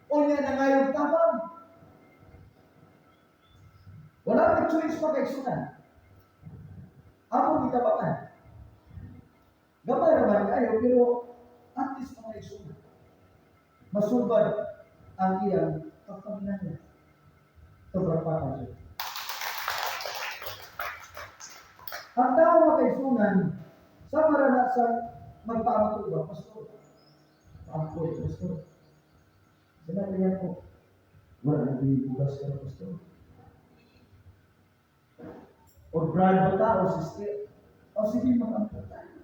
O niya nangayog tabang. Wala may choice pa kay sunan. Amo gitabangan. Gamay raman kayo, pero at least mga igsunan. Masubad ang iyang pagpaminahal. Sobrang pa siya. Ang tao, mga kaigsunan, sa marana sa magpaamto ba, "Pastor, paampo, Pastor. Sinabi niya ko, wala na bugas ka na, Pastor." Or brand ba ta, o sister? O sige, mag-ampo tayo.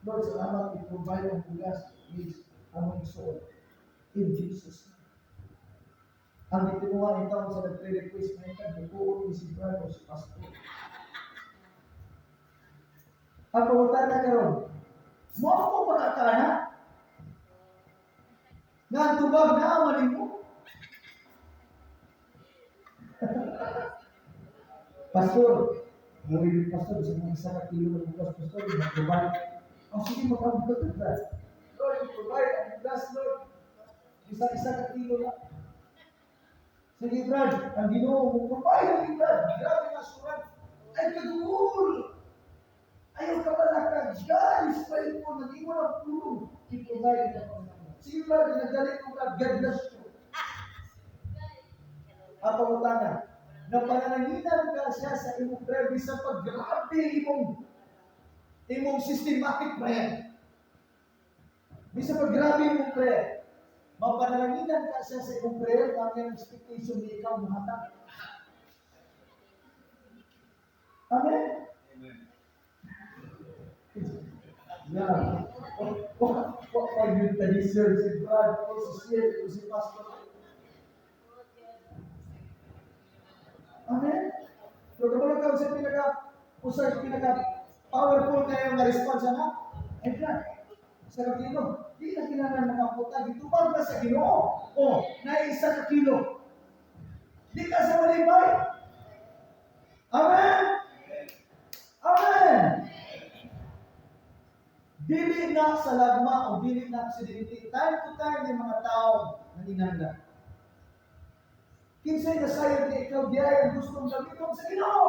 Lord, salamat, i-provide ang bugas is among igsoon. In Jesus' name. Ang gitinuha ni taon sa nagpre-request na ito, bukuon ni si Brad o si Pastor. Ang pangutana karon, mo ako pa ka na? Nga ang tubag na aman mo? "Pastor, muri pastor, sa mga 1 ka kilo ng bugas, Pastor, mag-provide." O sige, mag-provide ka, Brad. Lord, i-provide ang bugas, Lord. 1 ka kilo na. Sige, Brad, ang Ginoo mo provide ni Brad. Grabe nga surat. Ay, kagul. Ayaw ka balakag. God is faithful. Nag-ingon ang pulong. I-provide ka pa. Sige, Brad, nagdali ko, Brad. God bless you. Ang pangutana, napanananginan ka siya sa imong prayer bisan pag grabe imong systematic prayer. Bisan pag grabe imong prayer, mapanalanginan ka siya sa imong prayer ang iyang expectation ni ikaw muhatag. Amen? Amen. Yeah. Oh, yun ka-deserve si Brad, o si Sid, o si Pastor. Amen? So, kapag ka sa pinaka, usay pinaka powerful kayo nga response na, ay Brad, 1 ka kilo, di na kailangan makaputa, gitubag na sa Ginoo. O, na 1 ka kilo. Di ka sa malibay. Amen? Amen! Dili na sa lagma o dili na aksidente. Time to time may mga tao nanginangga. Kinsay nasayod nga ikaw diay ang gustong gamiton sa Ginoo.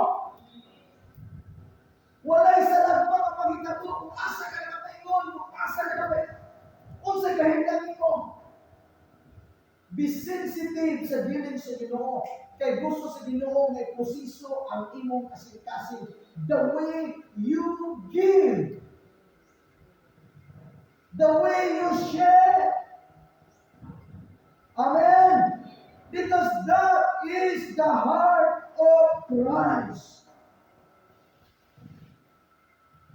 Walay sa lagma nga pagitabo kung asa ka na maingon, kung asa ka na may unsa kahimtang nimo. Be sensitive sa dealing sa Ginoo. Kay gusto sa Ginoo nga iproseso ang imong kasing-kasing. The way you give. The way you share. Amen. Because that is the heart of Christ.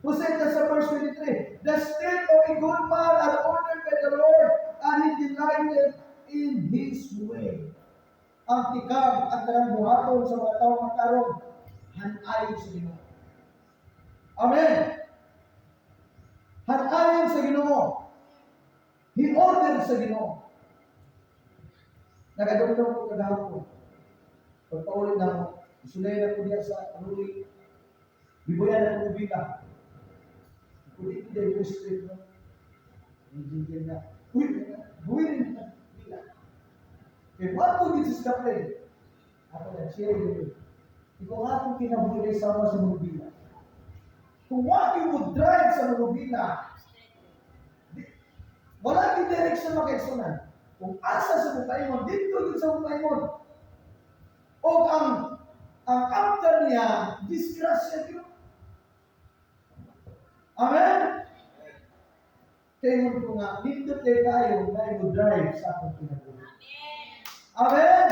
Proceed sa verse 23. The steps of a good man are ordered by the Lord, and he delighteth in his way. Ang tikang at tanang buhaton sa mga tao matarong hanayon sa Ginoo. Amen. Hanayon sa Ginoo. He ordered sa Ginoo. Nagadumdum ko kagahapon. Pagpauli na mo, isulay na ko diya sa Ruli. Bibuyan na ko bila. Kulit ko dahil street no. Hindi na. Uy, buwin na. Bila. Kaya what to dito sa play? Ako na, share yun. Ikaw nga kung kinabuhi sama sa mga. Kung what you would drive sa mga, wala yung direction makaigsunan. Kung asa sa mupaingon, didto gyud sa mupaingon. O ang after niya, disgrasya gyud. Amen? Kaya ko nga, nindot kay kayo na i-drive sa akong kinabuhi. Amen?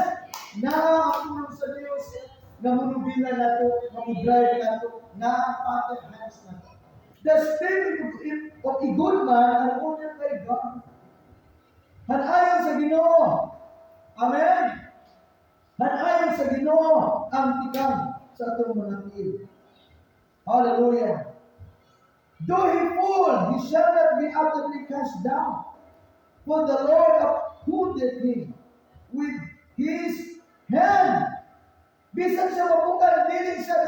Na ang pulong sa Diyos, na munubila nato, na mo-drive nato, na ang pattern hands nato. The spirit of a good man are ordered by God. Hanayon sa Ginoo. Amen? Hanayon sa Ginoo ang tikang sa atong mga tiil. Hallelujah. Though he fall, he shall not be utterly cast down. For the Lord upholdeth him with his hand. Bisan siya mabukal, dili siya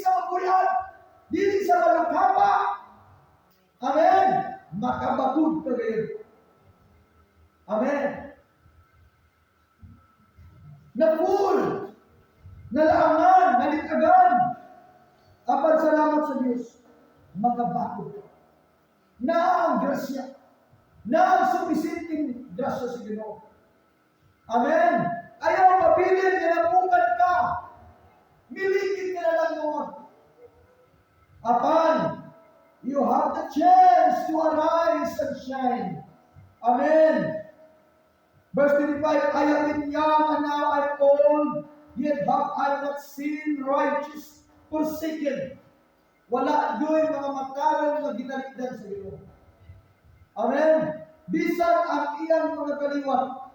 mabuyag, dili siya malukapa. Amen. Makabakod ka gayon. Amen. Na-fall, nalaangan, nalitagan. Apan salamat sa Diyos, makabakod ka. Na ang grasya, na ang supisinteng grasya sa Ginoo. Amen. Ayaw mabilin nga napukan ka. Milikit ka na lang noon. Apan, you have the chance to arise and shine. Amen. Verse 25, "I have been young and now I'm old, yet have I not seen righteous forsaken." Wala doon mga matarong nga ginalikdan sa Ginoo. Amen. Bisan ang iyang mga kaliwat,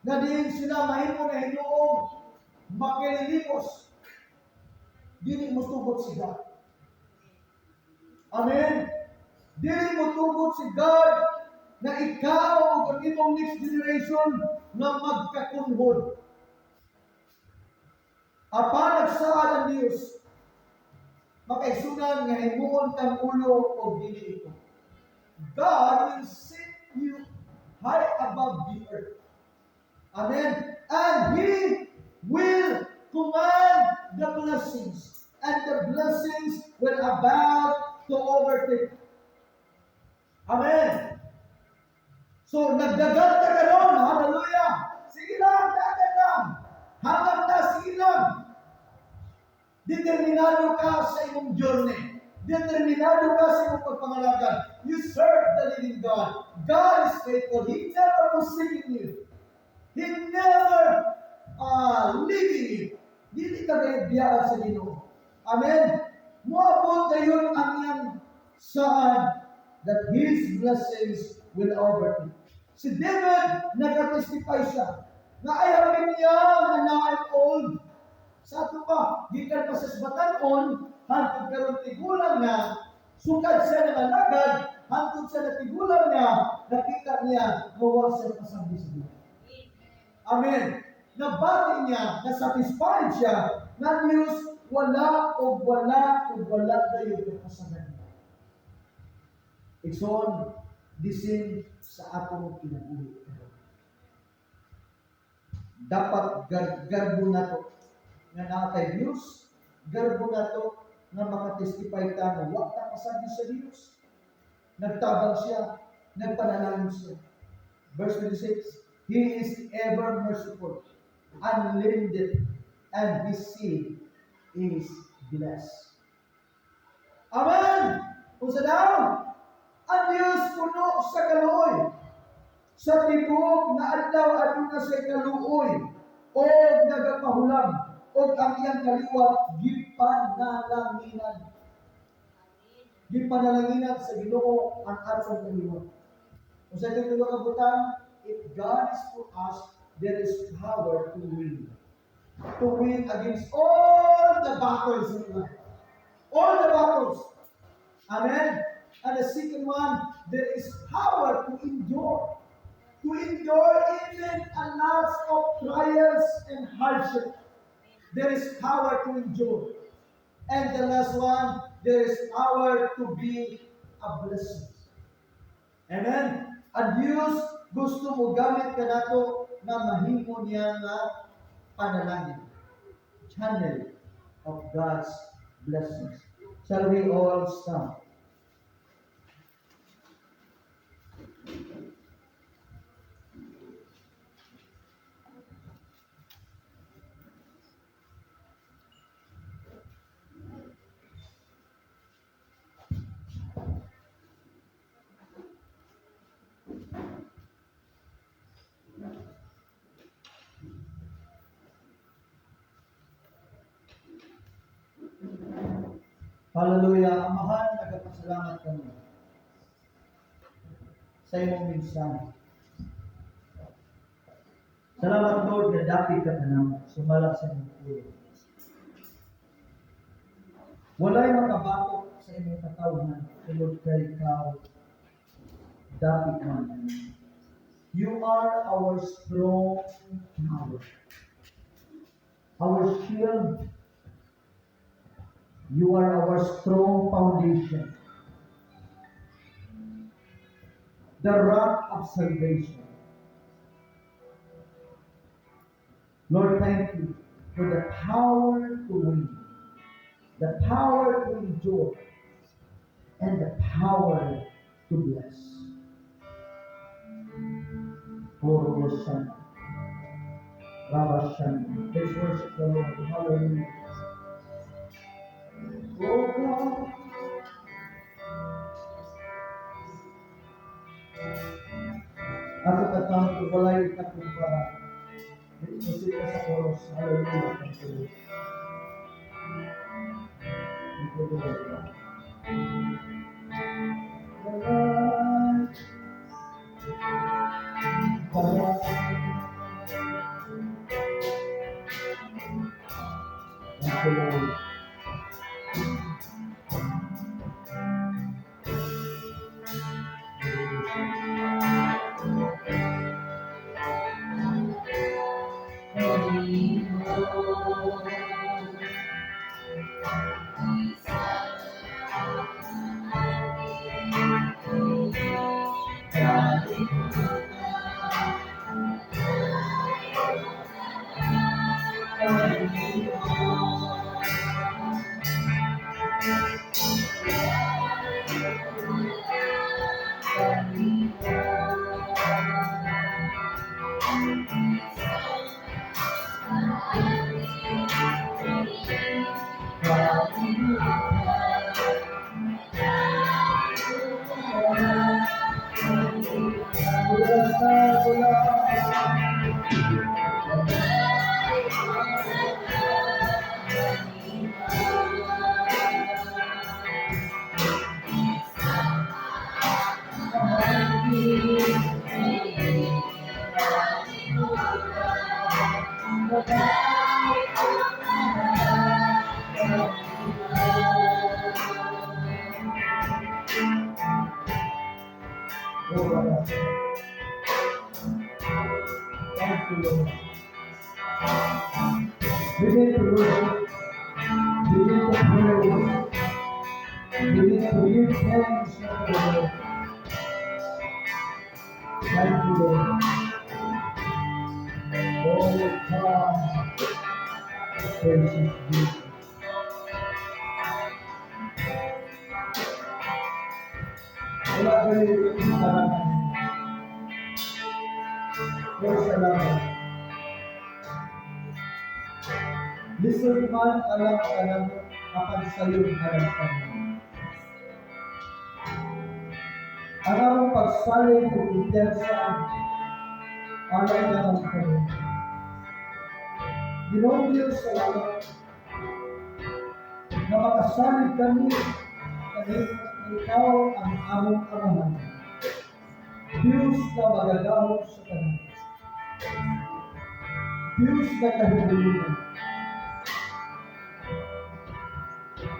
na diin sila mahimo na hinuong makililimos, dili mo tugot si God. Amen. Dili mo tugot si God na ikaw ug ang imong next generation nga magkakunhod. Apan nagsaad ang Diyos, makaigsunan nga himuon kang ulo o dili ito. God will set you high above the earth. Amen. And He will command the blessings. And the blessings will about to overtake. Amen. So, nagdagan ta karon, hallelujah. Sige lang, dagan lang. Hanggang na, sige lang. Determinado ka sa imong journey. Determinado ka sa imong pagpangalagad. You serve the living God. God is faithful. He never forsaken you. He never leaving you. Dili ka gayud biyaan sa Ginoo. Amen. Moabot dayon ang iyang saad that His blessings will overtake. Si David, nag-testify siya na "I have been young and now I'm old." Sa ato pa, gikan pa sa batan-on, hantod karon tigulang na, sukad siya ng alagad, hantod siya na tigulang niya, nakita niya, gawa siya pasagdi sa Diyos. Amen. Nabati niya, na-satisfied siya, na Diyos, wala o wala o wala dayon kapasagan niya. Igsoon, bisin sa atong kinabuhi karon. Dapat garbo nato nga naa kay Dios, garbo nato nga makatestify ta nga wa ta pasagi sa Dios. Nagtabang siya, nagpanalangin siya. Verse 26, "He is ever merciful and lendeth, and his seed is blessed." Amen! Unsa daw? Ang Diyos puno sa kaluoy. Sa tibuok nga adlaw aduna sa kaluoy o nagapahulam o ang iyang kaliwat gipanalanginan. Gipanalanginan sa Ginoo ang atong kaliwat. Kung sa ito ka butang, if God is for us, there is power to win. To win against all the battles in life. All the battles. Amen. And the second one, there is power to endure. To endure even a lot of trials and hardship. There is power to endure. And the last one, there is power to be a blessing. Amen. Ang Diyos gusto mo gamit ka nato na mahimo niya nga panalangin. Channel of God's blessings. Shall we all stand? Hallelujah. Amahan, nagapasalamat kami sa imong mensahe. Salamat, Lord, nga dapit ka kanamo, sumala sa imong pulong. Walay makabatok sa imong katawhan tungod kay ikaw dapit man. You are our strong tower, our shield. You are our strong foundation, the rock of salvation. Lord, thank you for the power to win, the power to endure, and the power to bless. Oroboshan, Rabashan. Let's worship the Lord. Hallelujah. Oh God. Ako katang walay ikakumpara. Musika sa chorus. Hallelujah. Thank you, Lord. Thank you, Lord. Walay para. Thank you, Lord. Lord. Thank you, Lord. Begin to worship. Begin to praise. Begin to give thanks unto the Lord. Thank you, Lord. Oh, come, precious Jesus. Wala kayo karangan. Pero salamat. Lisod man alang alam apan sayon alang kami. Ang among pagsalig ug kumpiyansa alang alang kami. Ginoong Diyos, salamat na makasalig kami kanimo, ikaw ang among Amahan. Diyos na magagahom sa tanan. Diyos na kahigayunan.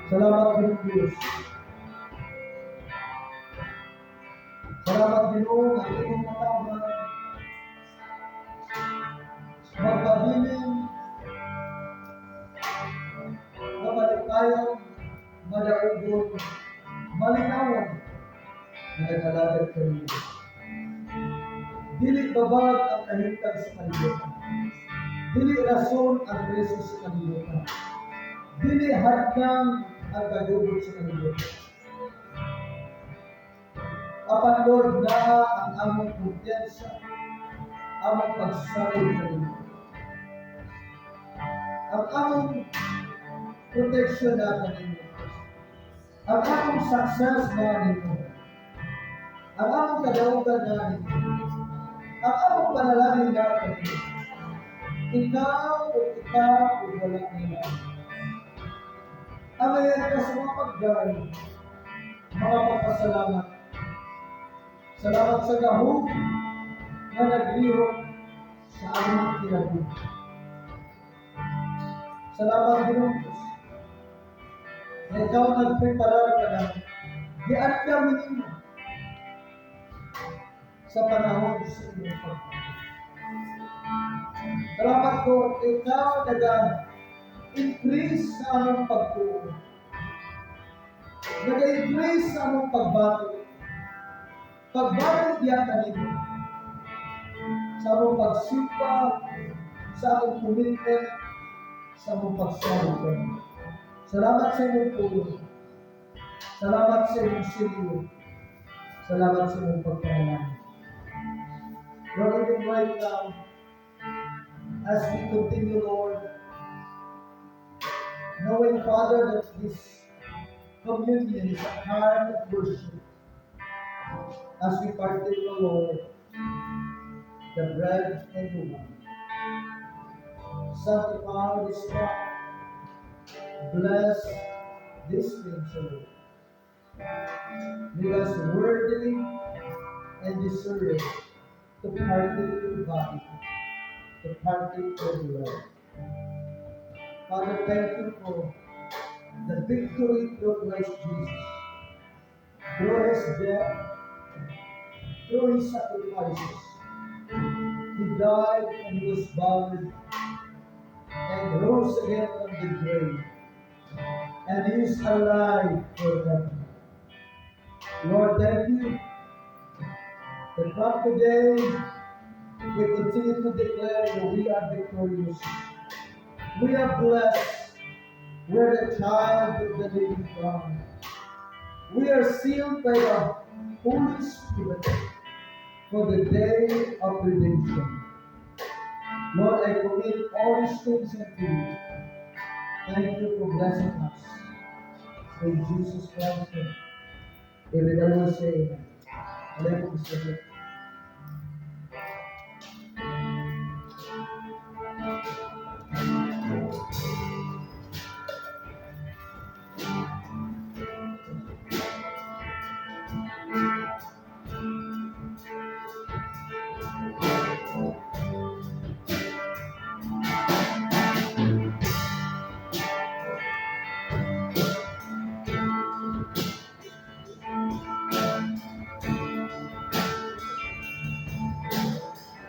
Salamat, Ginoong Diyos. Salamat, Ginoo, nga imong katawhan magpabilin nga malipayon, madaugon, malinawon nga nag-alagad kanimo. Dili babag ang kahimtang sa kalibutan. Dili rason ang preso sa kalibutan. Dili hadlang ang kagubot sa kalibutan. Apan, Lord, naa ang among kumpiyansa, among pagsalig kanimo. Ang among protection na kanimo. Ang among success na nimo. Ang among kadaugan na nimo. Ang among panalangin na kanimo. Ikaw o ikaw o wala nila. Amayan ka sa mga pagdaan, mga pagpasalamat. Salamat sa gahom nga naglihok sa aming kinabuhi. Salamat, Ginoong Diyos, na ikaw nagpreparar ka na giandam ninyo sa panahon sa iyong pagpapalala. Salamat po, ikaw naga-increase sa among pagtuo. Naga-increase sa among pagbati. Pagbati diya kanino. Sa among pagsimba, sa among commitment, sa among pagsalig kanino. Salamat sa imong pulong. Salamat sa imong silyo. Salamat sa imong pagpanalangin. Lord, even right now, as we continue, Lord, knowing, Father, that this communion is a kind of worship, as we partake, O Lord, the bread and the wine, sanctify this cup, bless these things, O Lord. Make us worthy and deserving to partake your body, to partake your blood. Father, thank you for the victory through Christ Jesus. Through His death, through His sacrifices, He died and He was buried and rose again from the grave. And He is alive forever. Lord, thank you that from today we continue to declare that we are victorious. We are blessed. We are the child of the living God. We are sealed by the Holy Spirit for the day of redemption. Lord, I commit all these things unto you. Thank you for blessing us. In Jesus Christ's name. Everybody will say amen. Amen po, Mr. Blake.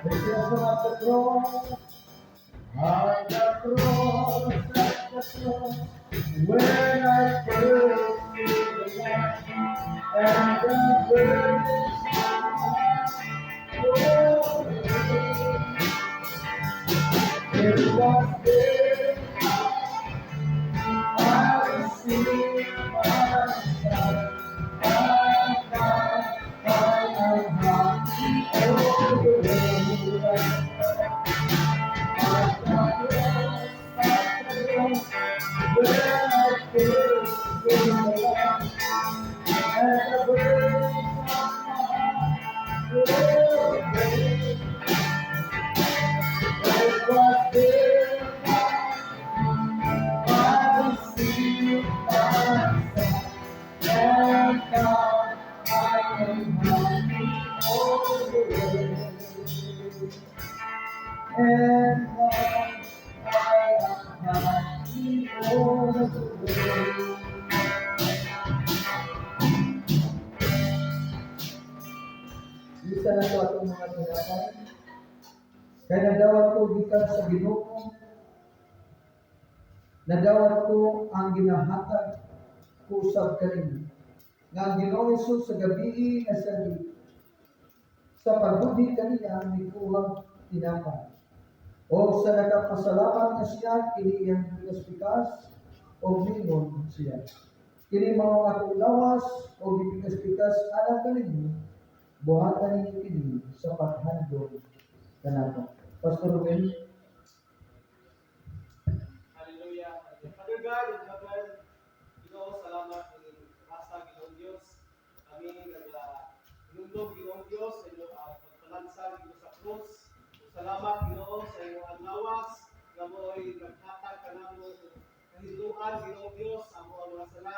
There's at the cross, at the cross, at the cross, when I first see the light, and the burdens oh, it was there I received my sight, and now I am happy all the way. At the cross, at the cross, where I first see the light, and the burdens of my heart rolled away. It was there I received my sight, and now I am happy all the way. And now I am happy all the way. Isa na ito atong mga tinapay. Kay nadawat ko gikan sa Ginoo. Nadawat ko ang ginahatag ko usab kaninyo, nga ang Ginoong Hesus sa gabii nga sa pagbudhi kaniya, mikuhag tinapay. O sa nakapasalamat na siya, kini iyang pikas-pikas o mingon siya, "Kini mao ang akong lawas o gipikas-pikas alang kaninyo. Buhatan ninyo kini sa paghandom kanako." Pastor Ruben. Hallelujah. Father God in heaven, Ginoo, salamat ining asa, Ginoong Dios. Kami naga hinumdom, Ginoong Dios, sa inyong pagpalansang, Ginoo, sa krus. Ug salamat, Ginoo, sa inyong lawas nga mo'y naghatag kanamo og katinduan, Ginoong Dios, sa among mga sala.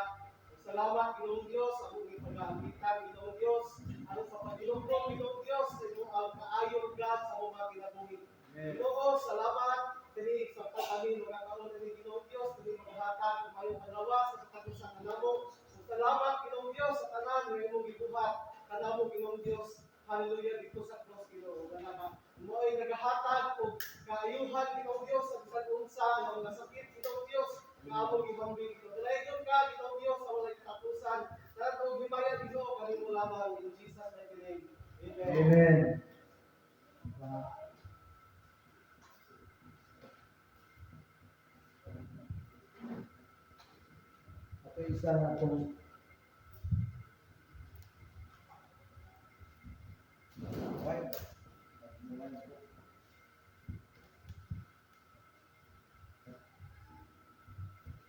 Ug salamat, Ginoong Dios, sa among gipagaambitan, Ginoong Dios, aron sa pagilugdog, Ginoong Dios, sa imong ang kaayo, God, sa among mga kinabuhi. Ginoo, salamat kini sa kami mga kaon ni Ginoong Dios, kini maghatag og mayong adlaw sa matag usa kanamo. Ug salamat, Ginoong Dios, sa tanan nga imong gibuhat kanamo, Ginoong Dios. Hallelujah, dito sa cross, Ginoo. Nga mo ay nagahatag og kaayuhan, Ginoong Dios, sa bisan unsa nga mga sakit, Ginoong Dios, nga among gihambing. Padayon ka, Ginoong Dios, sa walay katapusan. Tanan og himaya, Ginoo, kanimo lamang, in Jesus' mighty name. Amen. Amen. Ato isa na itong wine. Wine po.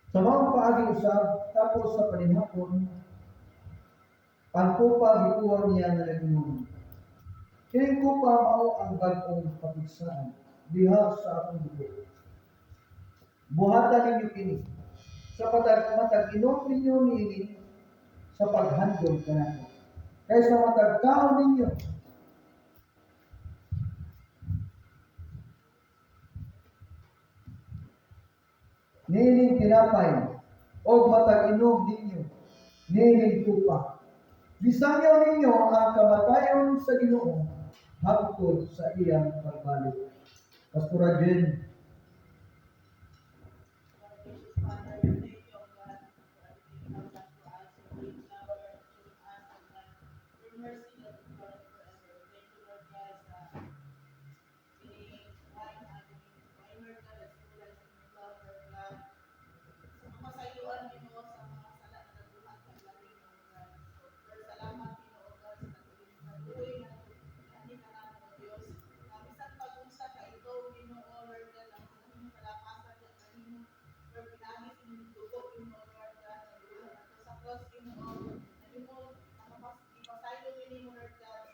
Sa mga paagi usab, tapos sa panihapon, ang kupa gikuha niya nga nag-ingon: "Kining kupa mao ang bag-ong kapigsaan diha sa akong dugo. Buhata ninyo kini sa patag matag inom ninyo niini sa paghandom kanako. Kay sa matag kaon ninyo niining tinapay o matag inom ninyo niining kupa, gisangyaw ninyo ang kamatayon sa Ginoo hangtod sa iyang pagbalik." Pastora Jen. Our gracious Father, we thank you, O God, for everything you have done for us, your great love, your choosing us, O God, your mercy that endureth forever. Thank you, Lord God, sa kining wine, ang wine, Lord God, that symbolizes your love, Lord God. Sa kapasayloan, Ginoo, sa mga sala na nabuhat sa labi, O God. So, Lord, salamat, Ginoo, God, sa kaluoy nga ani ka namo, O Dios. Bisan pag-unsa ka ito, Ginoo, Lord God, ang imong kalakasan at kanimo, Lord, pinaagi sa imong dugo, Ginoo, Lord God, sa buhat ato sa cross, Ginoo, na imo ipasaylo nimo, Lord God,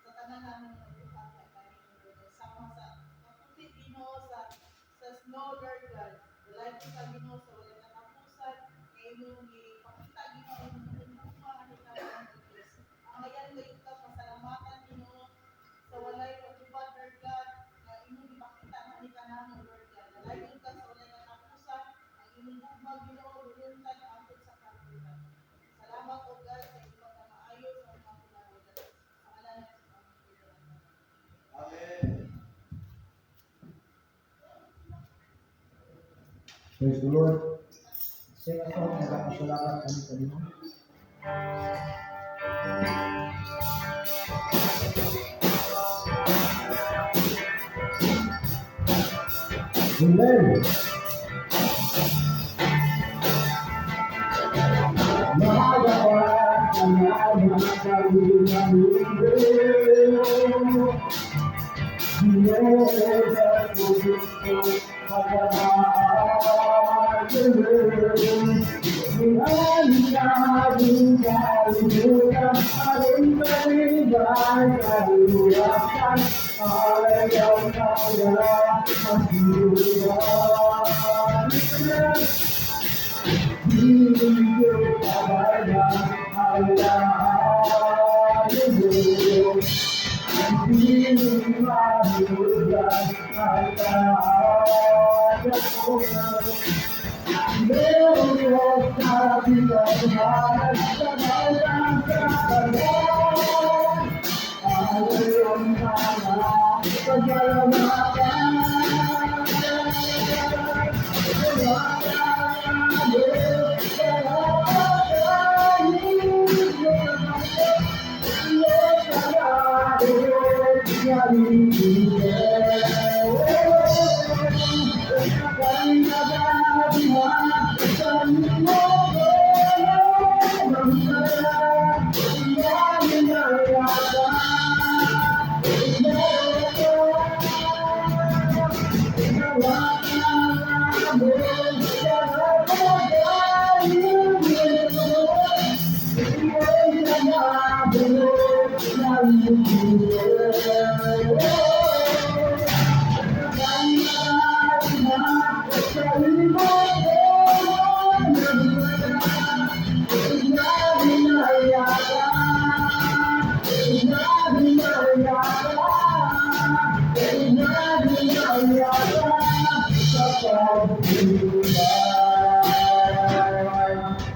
sa tanan namin nga nabuhat kay kanimo, Lord God. Sama sa kaputi, Ginoo, sa snow, Lord God. Walay ko sa Ginoo sa walay katapusan, kay imong gipakita, Ginoo, imong gugma ani kanamo, Diyos. Angayan kayo ka pasalamatan, Ginoo, sa walay pagtubad, Lord God, na imong gipakita ani kanamo, Lord God. Dalayon ka sa walay katapusan, ang imong gugma, Ginoo, luluntad hangtod sa kalibutan. Salamat, O God, sa imong pagkamaayo sa mga kinabuhi. Sa ngalan ni Jesus among Panginoon. Amen. Praise the Lord. Sing a song, nagpapasalamat kami kanimo. Amen. Magawa ang mga Ginoo sa Kristo,